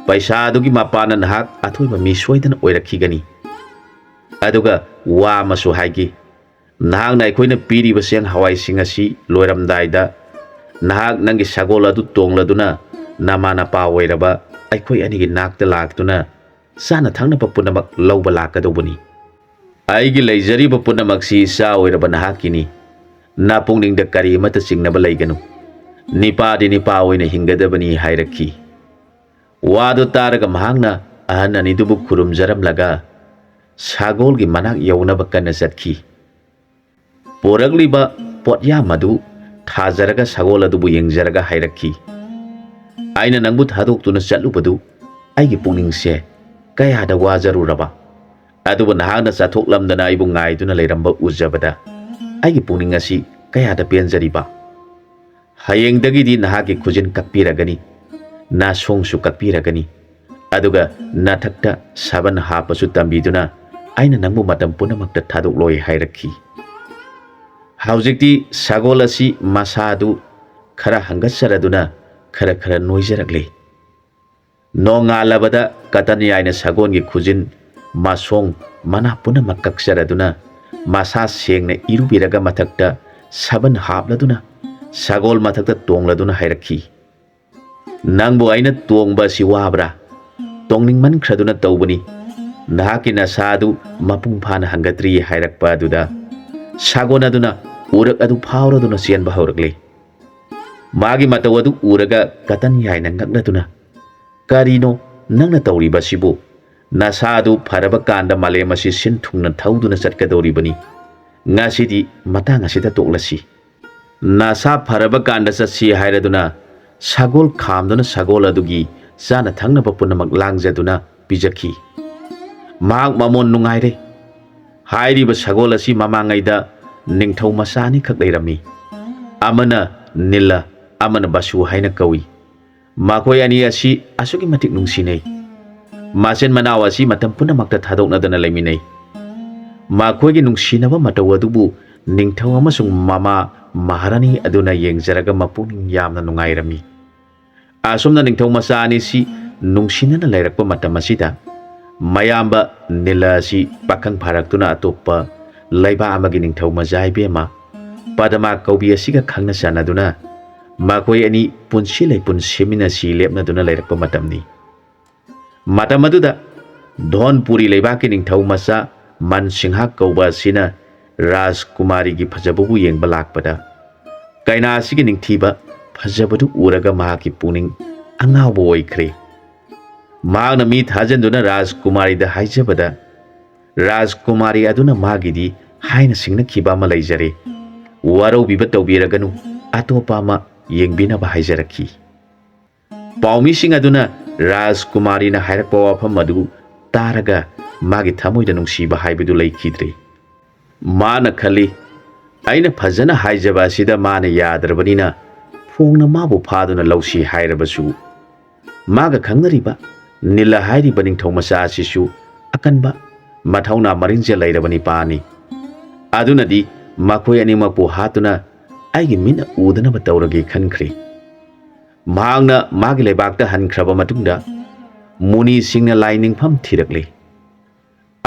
ꯄꯩꯁꯥꯗꯨꯒꯤ ꯃꯄꯥꯟꯅ ꯅꯍꯥꯛ ꯑꯊꯣꯏꯕ ꯃꯤ ꯁꯣꯏꯗꯅ ꯑꯣꯏꯔꯛꯈꯤꯒꯅꯤ꯫ ꯑꯗꯨꯒ ꯋꯥ ꯑꯃꯁꯨ ꯍꯥꯏꯒꯦ꯫ ꯅꯍꯥꯛꯅ ꯑꯩꯈꯣꯏꯅ ꯄꯤꯔꯤꯕ ꯆꯦꯡ ꯍꯋꯥꯏꯁꯤꯡ ꯑꯁꯤ ꯂꯣꯏꯔꯝꯗꯥꯏꯗ ꯅꯍꯥꯛ ꯅꯪꯒꯤ ꯁꯒꯣꯜ ꯑꯗꯨ ꯇꯣꯡꯂꯗꯨꯅ ꯅꯃꯥ ꯅꯄꯥ ꯑꯣꯏꯔꯕ ꯑꯩꯈꯣꯏ ꯑꯅꯤꯒꯤ ꯅꯥꯛꯇ ꯂꯥꯛꯇꯨꯅ ꯆꯥꯅ ꯊꯛꯅꯕ ꯄꯨꯝꯅꯃꯛ ꯂꯧꯕ ꯂꯥꯛꯀꯗꯧꯕꯅꯤ꯫ ꯑꯩꯒꯤ ꯂꯩꯖꯔꯤꯕ ꯄꯨꯝꯅꯃꯛꯁꯤ ꯏꯆꯥ ꯑꯣꯏꯔꯕ ꯅꯍꯥꯛꯀꯤꯅꯤ꯫ ꯅꯄꯨꯛꯅꯤꯡꯗ ꯀꯔꯤ ꯑꯃꯠꯇ ꯆꯤꯡꯅꯕ ꯂꯩꯒꯅꯨ꯫ ꯅꯤꯄꯥꯗꯤ ꯅꯤꯄꯥ ꯑꯣꯏꯅ ꯍꯤꯡꯒꯗꯕꯅꯤ" ꯍꯥꯏꯔꯛꯈꯤ꯫ ꯋꯥꯗꯨ ꯇꯥꯔꯒ ꯃꯍꯥꯛꯅ ꯑꯍꯟ ꯑꯅꯤꯗꯨꯕꯨ ꯈꯨꯔꯨꯝꯖꯔꯝꯂꯒ ꯁꯒꯣꯜꯒꯤ ꯃꯅꯥꯛ ꯌꯧꯅꯕ ꯀꯟꯅ ꯆꯠꯈꯤ꯫ ꯄꯣꯔꯛꯂꯤꯕ ꯄꯣꯠꯌꯥꯝ ꯑꯗꯨ ꯊꯥꯖꯔꯒ ꯁꯒꯣꯜ ꯑꯗꯨꯕꯨ ꯌꯦꯡꯖꯔꯒ ꯍꯥꯏꯔꯛꯈꯤ, "ꯑꯩꯅ ꯅꯪꯕꯨ ꯊꯥꯗꯣꯛꯇꯨꯅ ꯆꯠꯂꯨꯕꯗꯨ ꯑꯩꯒꯤ ꯄꯨꯛꯅꯤꯡꯁꯦ ꯀꯌꯥꯗ ꯋꯥꯖꯔꯨꯔꯕ, ꯑꯗꯨꯕꯨ ꯅꯍꯥꯛꯅ ꯆꯠꯊꯣꯛꯂꯝꯗꯅ ꯑꯩꯕꯨ ꯉꯥꯏꯗꯨꯅ ꯂꯩꯔꯝꯕ ꯎꯖꯕꯗ ꯑꯩꯒꯤ ꯄꯨꯛꯅꯤꯡ ꯑꯁꯤ ꯀꯌꯥꯗ ꯄꯦꯟꯖꯔꯤꯕ꯫ ꯍꯌꯦꯡꯗꯒꯤꯗꯤ ꯅꯍꯥꯛꯀꯤ ꯈꯨꯖꯤꯟ ꯀꯛꯄꯤꯔꯒꯅꯤ, ꯅꯥꯁꯣꯡꯁꯨ ꯀꯛꯄꯤꯔꯒꯅꯤ, ꯑꯗꯨꯒ ꯅꯊꯛꯇ ꯁꯥꯕꯟ ꯍꯥꯞꯄꯁꯨ ꯇꯝꯕꯤꯗꯨꯅ ꯑꯩꯅ ꯅꯪꯕꯨ ꯃꯇꯝ ꯄꯨꯝꯅꯃꯛꯇ ꯊꯥꯗꯣꯛꯂꯣꯏ" ꯍꯥꯏꯔꯛꯈꯤ꯫ ꯍꯧꯖꯤꯛꯇꯤ ꯁꯒꯣꯜ ꯑꯁꯤ ꯃꯁꯥꯗꯨ ꯈꯔ ꯍꯪꯒꯠꯆꯔꯗꯨꯅ ꯈꯔ ꯈꯔ ꯅꯣꯏꯖꯔꯛꯂꯦ꯫ ꯅꯣꯡꯉꯥꯜꯂꯕꯗ ꯀꯇꯟ ꯌꯥꯏꯅ ꯁꯒꯣꯜꯒꯤ ꯈꯨꯖꯤꯟ, ꯃꯁꯣꯡ, ꯃꯅꯥ ꯄꯨꯝꯅꯃꯛ ꯀꯛꯆꯔꯗꯨꯅ ꯃꯁꯥ ꯁꯦꯡꯅ ꯏꯔꯨꯕꯤꯔꯒ ꯃꯊꯛꯇ ꯁꯥꯕꯟ ꯍꯥꯞꯂꯗꯨꯅ ꯁꯒꯣꯜ ꯃꯊꯛꯇ ꯇꯣꯡꯂꯗꯨꯅ ꯍꯥꯏꯔꯛꯈꯤ, "ꯅꯪꯕꯨ ꯑꯩꯅ ꯇꯣꯡꯕ ꯑꯁꯤ ꯋꯥꯕ꯭ꯔꯥ? ꯇꯣꯡꯅꯤꯡꯃꯟꯈ꯭ꯔꯗꯨꯅ ꯇꯧꯕꯅꯤ꯫ ꯅꯍꯥꯛꯀꯤ ꯅꯁꯥ ꯑꯗꯨ ꯃꯄꯨꯡ ꯐꯥꯅ ꯍꯪꯒꯠꯇ꯭ꯔꯤ" ꯍꯥꯏꯔꯛꯄ ꯑꯗꯨꯗ ꯁꯒꯣꯜ ꯑꯗꯨꯅ ꯎꯔꯛ ꯑꯗꯨ ꯐꯥꯎꯔꯗꯨꯅ ꯆꯦꯟꯕ ꯍꯧꯔꯛꯂꯦ꯫ ꯃꯥꯒꯤ ꯃꯇꯧ ꯑꯗꯨ ꯎꯔꯒ ꯀꯇꯟ ꯌꯥꯏꯅ ꯉꯛꯅꯗꯨꯅ, "ꯀꯔꯤꯅꯣ ꯅꯪꯅ ꯇꯧꯔꯤꯕꯁꯤꯕꯨ? ꯅꯁꯥꯗꯨ ꯐꯔꯕ ꯀꯥꯟꯗ ꯃꯥꯂꯦꯝ ꯑꯁꯤ ꯁꯤꯟ ꯊꯨꯡꯅ ꯊꯧꯗꯨꯅ ꯆꯠꯀꯗꯧꯔꯤꯕꯅꯤ꯫ ꯉꯁꯤꯗꯤ ꯃꯇꯥꯡ ꯑꯁꯤꯗ ꯇꯣꯛꯂꯁꯤ꯫ ꯅꯁꯥ ꯐꯔꯕ ꯀꯥꯟꯗ ꯆꯠꯁꯤ" ꯍꯥꯏꯔꯗꯨꯅ ꯁꯒꯣꯜ ꯈꯥꯝꯗꯨꯅ ꯁꯒꯣꯜ ꯑꯗꯨꯒꯤ ꯆꯥꯅ ꯊꯛꯅꯕ ꯄꯨꯝꯅꯃꯛ ꯂꯥꯡꯖꯗꯨꯅ ꯄꯤꯖꯈꯤ꯫ ꯃꯍꯥꯛ ꯃꯃꯣꯟ ꯅꯨꯡꯉꯥꯏꯔꯦ꯫ ꯍꯥꯏꯔꯤꯕ ꯁꯒꯣꯜ ꯑꯁꯤ ꯃꯃꯥꯡꯉꯩꯗ ꯅꯤꯡꯊꯧ ꯃꯆꯥ ꯑꯅꯤꯈꯛ ꯂꯩꯔꯝꯃꯤ꯫ ꯑꯃꯅ ꯅꯤꯂ, ꯑꯃꯅ ꯕꯁꯨ ꯍꯥꯏꯅ ꯀꯧꯏ꯫ ꯃꯈꯣꯏ ꯑꯅꯤ ꯑꯁꯤ ꯑꯁꯨꯛꯀꯤ ꯃꯇꯤꯛ ꯅꯨꯡꯁꯤꯅꯩ꯫ ꯃꯆꯤꯟ ꯃꯅꯥꯎ ꯑꯁꯤ ꯃꯇꯝ ꯄꯨꯝꯅꯃꯛꯇ ꯊꯥꯗꯣꯛꯅꯗꯅ ꯂꯩꯃꯤꯟꯅꯩ꯫ ꯃꯈꯣꯏꯒꯤ ꯅꯨꯡꯁꯤꯅꯕ ꯃꯇꯧ ꯑꯗꯨꯕꯨ ꯅꯤꯡꯊꯧ ꯑꯃꯁꯨꯡ ꯃꯃꯥ ꯃꯍꯥꯔꯥꯅꯤ ꯑꯗꯨꯅ ꯌꯦꯡꯖꯔꯒ ꯃꯄꯨꯛꯅꯤꯡ ꯌꯥꯝꯅ ꯅꯨꯡꯉꯥꯏꯔꯝꯃꯤ꯫ ꯑꯁꯨꯝꯅ ꯅꯤꯡꯊꯧ ꯃꯆꯥ ꯑꯅꯤꯁꯤ ꯅꯨꯡꯁꯤꯅꯅ ꯂꯩꯔꯛꯄ ꯃꯇꯝ ꯑꯁꯤꯗ, ꯃꯌꯥꯝꯕ ꯅꯤꯂ ꯑꯁꯤ ꯄꯥꯈꯪ ꯐꯥꯔꯛꯇꯨꯅ ꯑꯇꯣꯞꯄ ꯂꯩꯕꯥꯛ ꯑꯃꯒꯤ ꯅꯤꯡꯊꯧ ꯃꯆꯥ ꯏꯕꯦꯝꯃ ꯄꯗꯃꯥ ꯀꯧꯕꯤ ꯑꯁꯤꯒ ꯈꯪꯅ ꯆꯥꯟꯅꯗꯨꯅ ꯃꯈꯣꯏ ꯑꯅꯤ ꯄꯨꯟꯁꯤ ꯂꯩꯄꯨꯟ ꯁꯦꯝꯃꯤꯟꯅꯁꯤ ꯂꯦꯞꯅꯗꯨꯅ ꯂꯩꯔꯛꯄ ꯃꯇꯝꯅꯤ꯫ ꯃꯇꯝ ꯑꯗꯨꯗ ꯙꯣꯟꯄꯨꯔꯤ ꯂꯩꯕꯥꯛꯀꯤ ꯅꯤꯡꯊꯧ ꯃꯆꯥ ꯃꯟꯁꯤꯡꯍ ꯀꯧꯕ ꯑꯁꯤꯅ ꯔꯥꯖꯀꯨꯃꯥꯔꯤꯒꯤ ꯐꯖꯕꯕꯨ ꯌꯦꯡꯕ ꯂꯥꯛꯄꯗ, ꯀꯩꯅꯥ ꯑꯁꯤꯒꯤ ꯅꯤꯡꯊꯤꯕ ꯐꯖꯕꯗꯨ ꯎꯔꯒ ꯃꯍꯥꯛꯀꯤ ꯄꯨꯛꯅꯤꯡ ꯑꯉꯥꯎꯕ ꯑꯣꯏꯈ꯭ꯔꯦ꯫ ꯃꯍꯥꯛꯅ ꯃꯤ ꯊꯥꯖꯟꯗꯨꯅ ꯔꯥꯖꯀꯨꯃꯥꯔꯤꯗ ꯍꯥꯏꯖꯕꯗ, ꯔꯥꯖꯀꯨꯃꯥꯔꯤ ꯑꯗꯨꯅ ꯃꯥꯒꯤꯗꯤ ꯍꯥꯏꯅ ꯁꯤꯡꯅꯈꯤꯕ ꯑꯃ ꯂꯩꯖꯔꯦ, ꯋꯥꯔꯧꯕꯤꯕ ꯇꯧꯕꯤꯔꯒꯅꯨ, ꯑꯇꯣꯞꯄ ꯑꯃ ꯌꯦꯡꯕꯤꯅꯕ ꯍꯥꯏꯖꯔꯛꯈꯤ꯫ ꯄꯥꯎꯃꯤꯁꯤꯡ ꯑꯗꯨꯅ ꯔꯥꯖꯀꯨꯃꯥꯔꯤꯅ ꯍꯥꯏꯔꯛꯄ ꯋꯥꯐꯝ ꯑꯗꯨ ꯇꯥꯔꯒ ꯃꯥꯒꯤ ꯊꯃꯣꯏꯗ ꯅꯨꯡꯁꯤꯕ ꯍꯥꯏꯕꯗꯨ ꯂꯩꯈꯤꯗ꯭ꯔꯦ꯫ ꯃꯥꯅ ꯈꯜꯂꯤ, "ꯑꯩꯅ ꯐꯖꯅ ꯍꯥꯏꯖꯕ ꯑꯁꯤꯗ ꯃꯥꯅ ꯌꯥꯗ꯭ꯔꯕꯅꯤꯅ ꯐꯣꯡꯅ ꯃꯥꯕꯨ ꯐꯥꯗꯨꯅ ꯂꯧꯁꯤ ꯍꯥꯏꯔꯕꯁꯨ, ꯃꯥꯒ ꯈꯪꯅꯔꯤꯕ ꯅꯤꯂ ꯍꯥꯏꯔꯤꯕ ꯅꯤꯡꯊꯧ ꯃꯆꯥ ꯑꯁꯤꯁꯨ ꯑꯀꯟꯕ, ꯃꯊꯧꯅꯥ ꯃꯔꯤꯡꯖꯦꯜ ꯂꯩꯔꯕ ꯅꯤꯄꯥꯅꯤ꯫ ꯑꯗꯨꯅꯗꯤ ꯃꯈꯣꯏ ꯑꯅꯤꯃꯛꯄꯨ ꯍꯥꯠꯇꯨꯅ ꯑꯩꯒꯤ ꯃꯤꯠꯅ ꯎꯗꯅꯕ ꯇꯧꯔꯒꯦ" ꯈꯟꯈ꯭ꯔꯦ꯫ ꯃꯍꯥꯛꯅ ꯃꯥꯒꯤ ꯂꯩꯕꯥꯛꯇ ꯍꯟꯈ꯭ꯔꯕ ꯃꯇꯨꯡꯗ ꯃꯨꯅꯤꯁꯤꯡꯅ ꯂꯥꯏ ꯅꯤꯡꯐꯝ ꯊꯤꯔꯛꯂꯦ꯫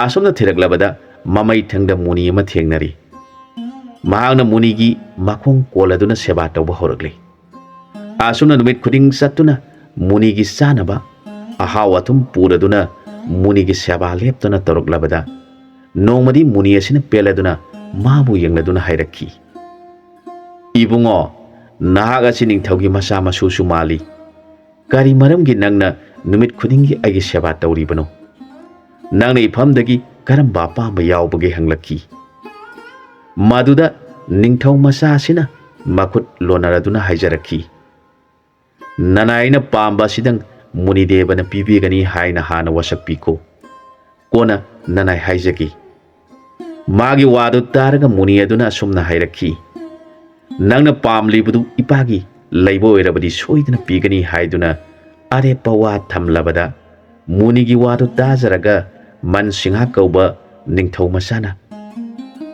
ꯑꯁꯨꯝꯅ ꯊꯤꯔꯛꯂꯕꯗ ꯃꯃꯩꯊꯪꯗ ꯃꯨꯅꯤ ꯑꯃ ꯊꯦꯡꯅꯔꯤ꯫ ꯃꯍꯥꯛꯅ ꯃꯨꯅꯤꯒꯤ ꯃꯈꯣꯡ ꯀꯣꯜꯂꯗꯨꯅ ꯁꯦꯕꯥ ꯇꯧꯕ ꯍꯧꯔꯛꯂꯤ꯫ ꯑꯁꯨꯝꯅ ꯅꯨꯃꯤꯠ ꯈꯨꯗꯤꯡ ꯆꯠꯇꯨꯅ ꯃꯨꯅꯤꯒꯤ ꯆꯥꯅꯕ ꯑꯍꯥꯎ ꯑꯊꯨꯝ ꯄꯨꯔꯗꯨꯅ ꯃꯨꯅꯤꯒꯤ ꯁꯦꯕꯥ ꯂꯦꯞꯇꯅ ꯇꯧꯔꯛꯂꯕꯗ, ꯅꯣꯡꯃꯗꯤ ꯃꯨꯅꯤ ꯑꯁꯤꯅ ꯄꯦꯜꯂꯗꯨꯅ ꯃꯥꯕꯨ ꯌꯦꯡꯂꯗꯨꯅ ꯍꯥꯏꯔꯛꯈꯤ, "ꯏꯕꯨꯡꯉꯣ, ꯅꯍꯥꯛ ꯑꯁꯤ ꯅꯤꯡꯊꯧꯒꯤ ꯃꯆꯥ ꯃꯁꯨꯁꯨ ꯃꯥꯜꯂꯤ꯫ ꯀꯔꯤ ꯃꯔꯝꯒꯤ ꯅꯪꯅ ꯅꯨꯃꯤꯠ ꯈꯨꯗꯤꯡꯒꯤ ꯑꯩꯒꯤ ꯁꯦꯕꯥ ꯇꯧꯔꯤꯕꯅꯣ? ꯅꯪꯅ ꯏꯐꯝꯗꯒꯤ ꯀꯔꯝꯕ ꯑꯄꯥꯝꯕ ꯌꯥꯎꯕꯒꯦ?" ꯍꯪꯂꯛꯈꯤ꯫ ꯃꯗꯨꯗ ꯅꯤꯡꯊꯧ ꯃꯆꯥ ꯑꯁꯤꯅ ꯃꯈꯨꯠ ꯂꯣꯟꯅꯔꯗꯨꯅ ꯍꯥꯏꯖꯔꯛꯈꯤ, "ꯅꯅꯥꯏꯅ ꯄꯥꯝꯕ ꯑꯁꯤꯗꯪ ꯃꯨꯅꯤꯗꯦꯕꯅ ꯄꯤꯕꯤꯒꯅꯤ ꯍꯥꯏꯅ ꯍꯥꯟꯅ ꯋꯥꯁꯛꯄꯤꯈꯣ꯫ ꯀꯣꯟꯅ ꯅꯅꯥꯏ ꯍꯥꯏꯖꯒꯦ꯫ ꯃꯥꯒꯤ ꯋꯥꯗꯨ ꯇꯥꯔꯒ ꯃꯨꯅꯤ ꯑꯗꯨꯅ ꯑꯁꯨꯝꯅ ꯍꯥꯏꯔꯛꯈꯤ, "ꯅꯪꯅ ꯄꯥꯝꯂꯤꯕꯗꯨ ꯏꯄꯥꯒꯤ ꯂꯩꯕ ꯑꯣꯏꯔꯕꯗꯤ ꯁꯣꯏꯗꯅ ꯄꯤꯒꯅꯤ" ꯍꯥꯏꯗꯨꯅ ꯑꯔꯦꯞꯄ ꯋꯥ ꯊꯝꯂꯕꯗ, ꯃꯨꯅꯤꯒꯤ ꯋꯥꯗꯨ ꯇꯥꯖꯔꯒ ꯃꯟ ꯁꯤꯡꯍ ꯀꯧꯕ ꯅꯤꯡꯊꯧ ꯃꯆꯥꯅ,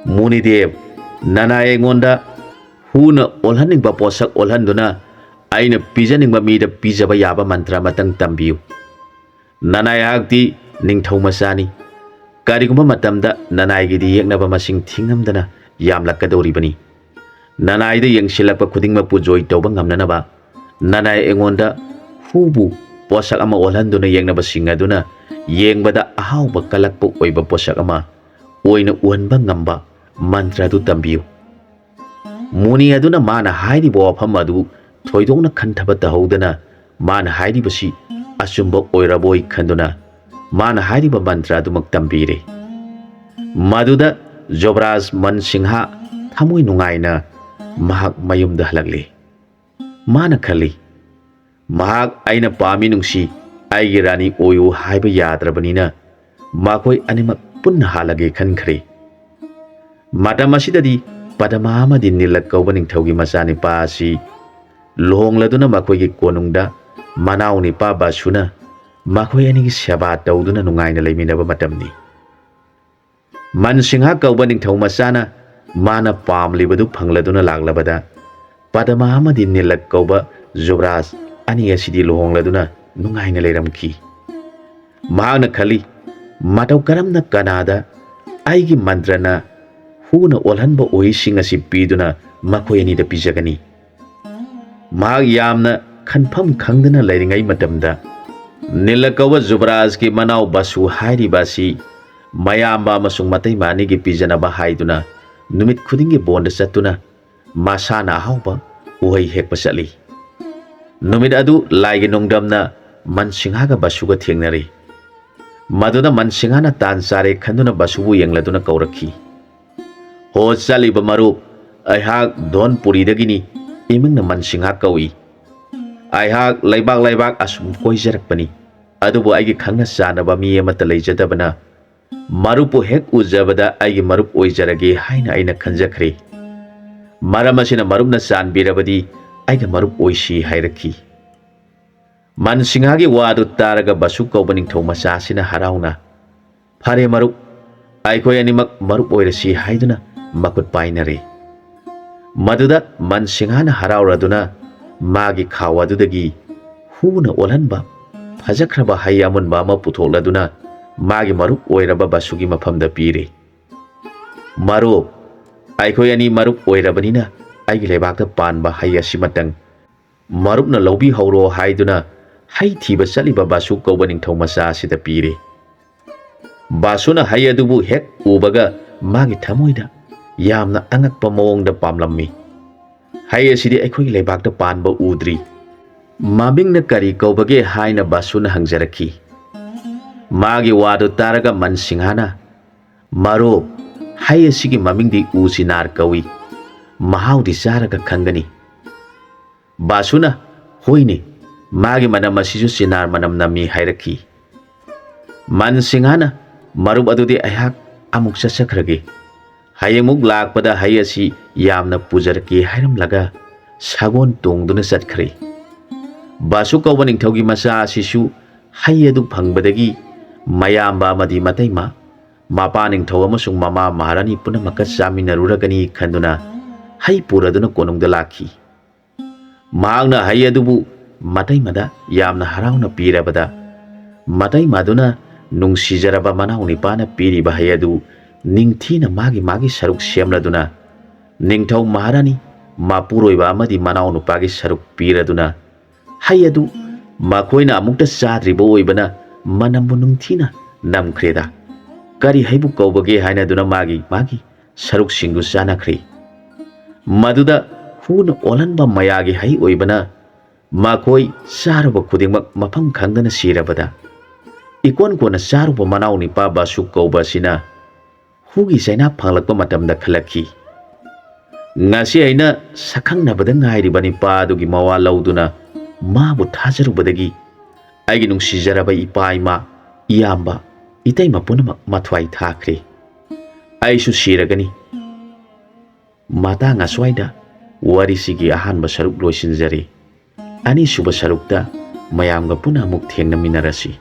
"ꯃꯨꯅꯤꯗꯦꯕ, ꯅꯅꯥꯏ ꯑꯩꯉꯣꯟꯗ ꯍꯨꯅ ꯑꯣꯜꯍꯟꯅꯤꯡꯕ ꯄꯣꯠꯁꯛ ꯑꯣꯜꯍꯟꯗꯨꯅ ꯑꯩꯅ ꯄꯤꯖꯅꯤꯡꯕ ꯃꯤꯗ ꯄꯤꯖꯕ ꯌꯥꯕ ꯃꯟꯇ꯭ꯔ ꯑꯃꯇꯪ ꯇꯝꯕꯤꯌꯨ꯫ ꯅꯅꯥꯏ ꯑꯩꯍꯥꯛꯇꯤ ꯅꯤꯡꯊꯧ ꯃꯆꯥꯅꯤ꯫ ꯀꯔꯤꯒꯨꯝꯕ ꯃꯇꯝꯗ ꯅꯅꯥꯏꯒꯤꯗꯤ ꯌꯦꯛꯅꯕ ꯃꯁꯤꯡ ꯊꯤꯉꯝꯗꯅ ꯌꯥꯝꯂꯛꯀꯗꯧꯔꯤꯕꯅꯤ꯫ ꯅꯅꯥꯏꯗ ꯌꯦꯡꯁꯤꯜꯂꯛꯄ ꯈꯨꯗꯤꯡꯃꯛꯄꯨ ꯖꯣꯏ ꯇꯧꯕ ꯉꯝꯅꯅꯕ ꯅꯅꯥꯏ ꯑꯩꯉꯣꯟꯗ ꯍꯨꯕꯨ ꯄꯣꯠꯁꯛ ꯑꯃ ꯑꯣꯜꯍꯟꯗꯨꯅ ꯌꯦꯛꯅꯕꯁꯤꯡ ꯑꯗꯨꯅ ꯌꯦꯡꯕꯗ ꯑꯍꯥꯎꯕ ꯀꯜꯂꯛꯄ ꯑꯣꯏꯕ ꯄꯣꯠꯁꯛ ꯑꯃ ꯑꯣꯏꯅ ꯎꯍꯟꯕ ꯉꯝꯕ ꯃꯟꯇ꯭ꯔ ꯑꯗꯨ ꯇꯝꯕꯤꯌꯨ꯫" ꯃꯨꯅꯤ ꯑꯗꯨꯅ ꯃꯥꯅ ꯍꯥꯏꯔꯤꯕ ꯋꯥꯐꯝ ꯑꯗꯨ ꯊꯣꯏꯗꯣꯛꯅ ꯈꯟꯊꯕ ꯇꯧꯍꯧꯗꯅ, ꯃꯥꯅ ꯍꯥꯏꯔꯤꯕꯁꯤ ꯑꯆꯨꯝꯕ ꯑꯣꯏꯔꯕꯣꯏ ꯈꯟꯗꯨꯅ ꯃꯥꯅ ꯍꯥꯏꯔꯤꯕ ꯃꯟꯇ꯭ꯔ ꯑꯗꯨꯃꯛ ꯇꯝꯕꯤꯔꯦ꯫ ꯃꯗꯨꯗ ꯖꯣꯕꯔꯥꯖ ꯃꯟ ꯁꯤꯡꯍ ꯊꯃꯣꯏ ꯅꯨꯡꯉꯥꯏꯅ ꯃꯍꯥꯛ ꯃꯌꯨꯝꯗ ꯍꯜꯂꯛꯂꯦ꯫ ꯃꯥꯅ ꯈꯜꯂꯤ, "ꯃꯍꯥꯛ ꯑꯩꯅ ꯄꯥꯝꯃꯤ ꯅꯨꯡꯁꯤ, ꯑꯩꯒꯤ ꯔꯥꯅꯤ ꯑꯣꯏꯌꯨ ꯍꯥꯏꯕ ꯌꯥꯗ꯭ꯔꯕꯅꯤꯅ ꯃꯈꯣꯏ ꯑꯅꯤꯃꯛ ꯄꯨꯟꯅ ꯍꯥꯠꯂꯒꯦ" ꯈꯟꯈ꯭ꯔꯦ꯫ ꯃꯇꯝ ꯑꯁꯤꯗꯗꯤ ꯄꯗꯃꯥ ꯑꯃꯗꯤ ꯅꯤꯂꯛ ꯀꯧꯕ ꯅꯤꯡꯊꯧꯒꯤ ꯃꯆꯥꯅꯤꯄꯥ ꯑꯁꯤ ꯂꯨꯍꯣꯡꯂꯗꯨꯅ ꯃꯈꯣꯏꯒꯤ ꯀꯣꯅꯨꯡꯗ ꯃꯅꯥꯎ ꯅꯤꯄꯥ ꯕꯥꯁꯨꯅ ꯃꯈꯣꯏ ꯑꯅꯤꯒꯤ ꯁꯦꯕꯥ ꯇꯧꯗꯨꯅ ꯅꯨꯡꯉꯥꯏꯅ ꯂꯩꯃꯤꯟꯅꯕ ꯃꯇꯝꯅꯤ꯫ ꯃꯟ ꯁꯤꯡꯍ ꯀꯧꯕ ꯅꯤꯡꯊꯧ ꯃꯆꯥꯅ ꯃꯥꯅ ꯄꯥꯝꯂꯤꯕꯗꯨ ꯐꯪꯂꯗꯨꯅ ꯂꯥꯛꯂꯕꯗ, ꯄꯗꯃꯥ ꯑꯃꯗꯤ ꯅꯤꯂꯛ ꯀꯧꯕ ꯖꯨꯕꯔꯥꯖ ꯑꯅꯤ ꯑꯁꯤꯗꯤ ꯂꯨꯍꯣꯡꯂꯗꯨꯅ ꯅꯨꯡꯉꯥꯏꯅ ꯂꯩꯔꯝꯈꯤ꯫ ꯃꯍꯥꯛꯅ ꯈꯜꯂꯤ, "ꯃꯇꯧ ꯀꯔꯝꯅ ꯀꯅꯥꯗ ꯑꯩꯒꯤ ꯃꯟꯇ꯭ꯔꯅ ꯍꯨꯅ ꯑꯣꯜꯍꯟꯕ ꯎꯍꯩꯁꯤꯡ ꯑꯁꯤ ꯄꯤꯗꯨꯅ ꯃꯈꯣꯏ ꯑꯅꯤꯗ ꯄꯤꯖꯒꯅꯤ?" ꯃꯍꯥꯛ ꯌꯥꯝꯅ ꯈꯟꯐꯝ ꯈꯪꯗꯅ ꯂꯩꯔꯤꯉꯩ ꯃꯇꯝꯗ, ꯅꯤꯂ ꯀꯧꯕ ꯖꯨꯕꯔꯥꯖꯀꯤ ꯃꯅꯥꯎ ꯕꯁꯨ ꯍꯥꯏꯔꯤꯕ ꯑꯁꯤ ꯃꯌꯥꯝꯕ ꯑꯃꯁꯨꯡ ꯃꯇꯩꯃ ꯑꯅꯤꯒꯤ ꯄꯤꯖꯅꯕ ꯍꯥꯏꯗꯨꯅ ꯅꯨꯃꯤꯠ ꯈꯨꯗꯤꯡꯒꯤ ꯕꯣꯟꯗ ꯆꯠꯇꯨꯅ ꯃꯁꯥꯅ ꯑꯍꯥꯎꯕ ꯎꯍꯩ ꯍꯦꯛꯄ ꯆꯠꯂꯤ꯫ ꯅꯨꯃꯤꯠ ꯑꯗꯨ ꯂꯥꯏꯒꯤ ꯅꯣꯡꯗꯝꯅ ꯃꯟ ꯁꯤꯡꯍꯒ ꯕꯁꯨꯒ ꯊꯦꯡꯅꯔꯦ꯫ ꯃꯗꯨꯗ ꯃꯟ ꯁꯤꯡꯍꯅ ꯇꯥꯟ ꯆꯥꯔꯦ ꯈꯟꯗꯨꯅ ꯕꯁꯨꯕꯨ ꯌꯦꯡꯂꯗꯨꯅ ꯀꯧꯔꯛꯈꯤ, "ꯍꯣ ꯆꯠꯂꯤꯕ ꯃꯔꯨꯞ, ꯑꯩꯍꯥꯛ ꯙꯣꯟꯄꯨꯔꯤꯗꯒꯤꯅꯤ, ꯏꯃꯤꯡꯅ ꯃꯟ ꯁꯤꯡꯍ ꯀꯧꯏ꯫ ꯑꯩꯍꯥꯛ ꯂꯩꯕꯥꯛ ꯂꯩꯕꯥꯛ ꯑꯁꯨꯝ ꯀꯣꯏꯖꯔꯛꯄꯅꯤ, ꯑꯗꯨꯕꯨ ꯑꯩꯒꯤ ꯈꯪꯅ ꯆꯥꯟꯅꯕ ꯃꯤ ꯑꯃꯠꯇ ꯂꯩꯖꯗꯕꯅ ꯃꯔꯨꯞꯄꯨ ꯍꯦꯛ ꯎꯖꯕꯗ ꯑꯩꯒꯤ ꯃꯔꯨꯞ ꯑꯣꯏꯖꯔꯒꯦ ꯍꯥꯏꯅ ꯑꯩꯅ ꯈꯟꯖꯈ꯭ꯔꯦ꯫ ꯃꯔꯝ ꯑꯁꯤꯅ ꯃꯔꯨꯞꯅ ꯆꯥꯟꯕꯤꯔꯕꯗꯤ ꯑꯩꯒ ꯃꯔꯨꯞ ꯑꯣꯏꯁꯤ ꯍꯥꯏꯔꯛꯈꯤ꯫ ꯃꯟꯁꯤꯡꯍꯥꯒꯤ ꯋꯥꯗꯨ ꯇꯥꯔꯒ ꯕꯁꯨ ꯀꯧꯕ ꯅꯤꯡꯊꯧ ꯃꯆꯥ ꯑꯁꯤꯅ ꯍꯔꯥꯎꯅ, "ꯐꯔꯦ ꯃꯔꯨꯞ, ꯑꯩꯈꯣꯏ ꯑꯅꯤꯃꯛ ꯃꯔꯨꯞ ꯑꯣꯏꯔꯁꯤ" ꯍꯥꯏꯗꯨꯅ ꯃꯈꯨꯠ ꯄꯥꯏꯅꯔꯦ꯫ ꯃꯗꯨꯗ ꯃꯟꯁꯤꯡꯍꯥꯅ ꯍꯔꯥꯎꯔꯗꯨꯅ ꯃꯥꯒꯤ ꯈꯥꯎ ꯑꯗꯨꯗꯒꯤ ꯍꯨꯅ ꯑꯣꯜꯍꯟꯕ ꯐꯖꯈ꯭ꯔꯕ ꯍꯩ ꯑꯃꯨꯟꯕ ꯑꯃ ꯄꯨꯊꯣꯛꯂꯗꯨꯅ ꯃꯥꯒꯤ ꯃꯔꯨꯞ ꯑꯣꯏꯔꯕ ꯕꯁꯨꯒꯤ ꯃꯐꯝꯗ ꯄꯤꯔꯦ꯫ "ꯃꯔꯨꯞ, ꯑꯩꯈꯣꯏ ꯑꯅꯤ ꯃꯔꯨꯞ ꯑꯣꯏꯔꯕꯅꯤꯅ ꯑꯩꯒꯤ ꯂꯩꯕꯥꯛꯇ ꯄꯥꯟꯕ ꯍꯩ ꯑꯁꯤꯃꯇꯪ ꯃꯔꯨꯞꯅ ꯂꯧꯕꯤꯍꯧꯔꯣ" ꯍꯥꯏꯗꯨꯅ ꯍꯩ ꯊꯤꯕ ꯆꯠꯂꯤꯕ ꯕꯥꯁꯨ ꯀꯧꯕ ꯅꯤꯡꯊꯧ ꯃꯆꯥ ꯑꯁꯤꯗ ꯄꯤꯔꯦ꯫ ꯕꯥꯁꯨꯅ ꯍꯩ ꯑꯗꯨꯕꯨ ꯍꯦꯛ ꯎꯕꯒ ꯃꯥꯒꯤ ꯊꯃꯣꯏꯗ ꯌꯥꯝꯅ ꯑꯉꯛꯄ ꯃꯑꯣꯡꯗ ꯄꯥꯝꯂꯝꯃꯤ꯫ "ꯍꯩ ꯑꯁꯤꯗꯤ ꯑꯩꯈꯣꯏꯒꯤ ꯂꯩꯕꯥꯛꯇ ꯄꯥꯟꯕ ꯎꯗ꯭ꯔꯤ꯫ ꯃꯃꯤꯡꯅ ꯀꯔꯤ ꯀꯧꯕꯒꯦ?" ꯍꯥꯏꯅ ꯕꯥꯁꯨꯅ ꯍꯪꯖꯔꯛꯈꯤ꯫ ꯃꯥꯒꯤ ꯋꯥꯗꯨ ꯇꯥꯔꯒ ꯃꯟꯁꯤꯡꯍꯥꯅ, "ꯃꯔꯨꯞ, ꯍꯩ ꯑꯁꯤꯒꯤ ꯃꯃꯤꯡꯗꯤ ꯎ ꯆꯤꯅꯥꯔ ꯀꯧꯏ꯫ ꯃꯍꯥꯎꯗꯤ ꯆꯥꯔꯒ ꯈꯪꯒꯅꯤ꯫" ꯕꯥꯁꯨꯅ, "ꯍꯣꯏꯅꯦ, ꯃꯥꯒꯤ ꯃꯅꯝ ꯑꯁꯤꯁꯨ ꯆꯤꯅꯥꯔ ꯃꯅꯝ ꯅꯝꯃꯤ" ꯍꯥꯏꯔꯛꯈꯤ꯫ ꯃꯟꯁꯤꯡꯍꯥꯅ, "ꯃꯔꯨꯞ, ꯑꯗꯨꯗꯤ ꯑꯩꯍꯥꯛ ꯑꯃꯨꯛ ꯆꯠꯆꯈ꯭ꯔꯒꯦ꯫ ꯍꯌꯦꯡꯃꯨꯛ ꯂꯥꯛꯄꯗ ꯍꯩ ꯑꯁꯤ ꯌꯥꯝꯅ ꯄꯨꯖꯔꯛꯀꯦ" ꯍꯥꯏꯔꯝꯂꯒ ꯁꯒꯣꯜ ꯇꯣꯡꯗꯨꯅ ꯆꯠꯈ꯭ꯔꯦ꯫ ꯕꯥꯁꯨ ꯀꯧꯕ ꯅꯤꯡꯊꯧꯒꯤ ꯃꯆꯥ ꯑꯁꯤꯁꯨ ꯍꯩ ꯑꯗꯨ ꯐꯪꯕꯗꯒꯤ ꯃꯌꯥꯝꯕ ꯑꯃꯗꯤ ꯃꯇꯩꯃ, ꯃꯄꯥ ꯅꯤꯡꯊꯧ ꯑꯃꯁꯨꯡ ꯃꯃꯥ ꯃꯍꯥꯔꯥꯅꯤ ꯄꯨꯝꯅꯃꯛꯀ ꯆꯥꯃꯤꯟꯅꯔꯨꯔꯒꯅꯤ ꯈꯟꯗꯨꯅ ꯍꯩ ꯄꯨꯔꯗꯨꯅ ꯀꯣꯅꯨꯡꯗ ꯂꯥꯛꯈꯤ꯫ ꯃꯍꯥꯛꯅ ꯍꯩ ꯑꯗꯨꯕꯨ ꯃꯇꯩꯃꯗ ꯌꯥꯝꯅ ꯍꯔꯥꯎꯅ ꯄꯤꯔꯕꯗ, ꯃꯇꯩꯃꯗꯨꯅ ꯅꯨꯡꯁꯤꯖꯔꯕ ꯃꯅꯥꯎ ꯅꯤꯄꯥꯅ ꯄꯤꯔꯤꯕ ꯍꯩ ꯑꯗꯨ ꯅꯤꯡꯊꯤꯅ ꯃꯥꯒꯤ ꯃꯥꯒꯤ ꯁꯔꯨꯛ ꯁꯦꯝꯂꯗꯨꯅ ꯅꯤꯡꯊꯧ ꯃꯍꯥꯔꯥꯅꯤ, ꯃꯄꯨꯔꯣꯏꯕ ꯑꯃꯗꯤ ꯃꯅꯥꯎ ꯅꯨꯄꯥꯒꯤ ꯁꯔꯨꯛ ꯄꯤꯔꯗꯨꯅ, ꯍꯩ ꯑꯗꯨ ꯃꯈꯣꯏꯅ ꯑꯃꯨꯛꯇ ꯆꯥꯗ꯭ꯔꯤꯕ ꯑꯣꯏꯕꯅ ꯃꯅꯝꯕꯨ ꯅꯤꯡꯊꯤꯅ ꯅꯝꯈ꯭ꯔꯦꯗ꯫ ꯀꯔꯤ ꯍꯩꯕꯨ ꯀꯧꯕꯒꯦ ꯍꯥꯏꯅꯗꯨꯅ ꯃꯥꯒꯤ ꯃꯥꯒꯤ ꯁꯔꯨꯛꯁꯤꯡꯗꯨ ꯆꯥꯅꯈ꯭ꯔꯦ꯫ ꯃꯗꯨꯗ ꯍꯨꯅ ꯑꯣꯜꯍꯟꯕ ꯃꯌꯥꯒꯤ ꯍꯩ ꯑꯣꯏꯕꯅ ꯃꯈꯣꯏ ꯆꯥꯔꯨꯕ ꯈꯨꯗꯤꯡꯃꯛ ꯃꯐꯝ ꯈꯪꯗꯅ ꯁꯤꯔꯕꯗ, ꯏꯀꯣꯟ ꯀꯣꯟꯅ ꯆꯥꯔꯨꯕ ꯃꯅꯥꯎ ꯅꯤꯄꯥ ꯕꯥꯁꯨ ꯀꯧꯕ ꯑꯁꯤꯅ ꯍꯨꯒꯤ ꯆꯩꯅꯥ ꯐꯪꯂꯛꯄ ꯃꯇꯝꯗ ꯈꯜꯂꯛꯈꯤ, "ꯉꯁꯤ ꯑꯩꯅ ꯁꯛꯈꯪꯅꯕꯗ ꯉꯥꯏꯔꯤꯕ ꯅꯤꯄꯥ ꯑꯗꯨꯒꯤ ꯃꯋꯥ ꯂꯧꯗꯨꯅ ꯃꯥꯕꯨ ꯊꯥꯖꯔꯨꯕꯗꯒꯤ ꯑꯩꯒꯤ ꯅꯨꯡꯁꯤꯖꯔꯕ ꯏꯄꯥ ꯏꯃꯥ, ꯏꯌꯥꯝꯕ, ꯏꯇꯩꯃ ꯄꯨꯝꯅꯃꯛ ꯃꯊ꯭ꯋꯥꯏ ꯊꯥꯈ꯭ꯔꯦ꯫ ꯑꯩꯁꯨ ꯁꯤꯔꯒꯅꯤ꯫ ꯃꯇꯥꯡ ꯑꯁ꯭ꯋꯥꯏꯗ ꯋꯥꯔꯤꯁꯤꯒꯤ ꯑꯍꯥꯟꯕ ꯁꯔꯨꯛ ꯂꯣꯏꯁꯤꯟꯖꯔꯦ꯫ ꯑꯅꯤꯁꯨꯕ ꯁꯔꯨꯛꯇ ꯃꯌꯥꯝꯒ ꯄꯨꯟꯅ ꯑꯃꯨꯛ ꯊꯦꯡꯅꯃꯤꯟꯅꯔꯁꯤ꯫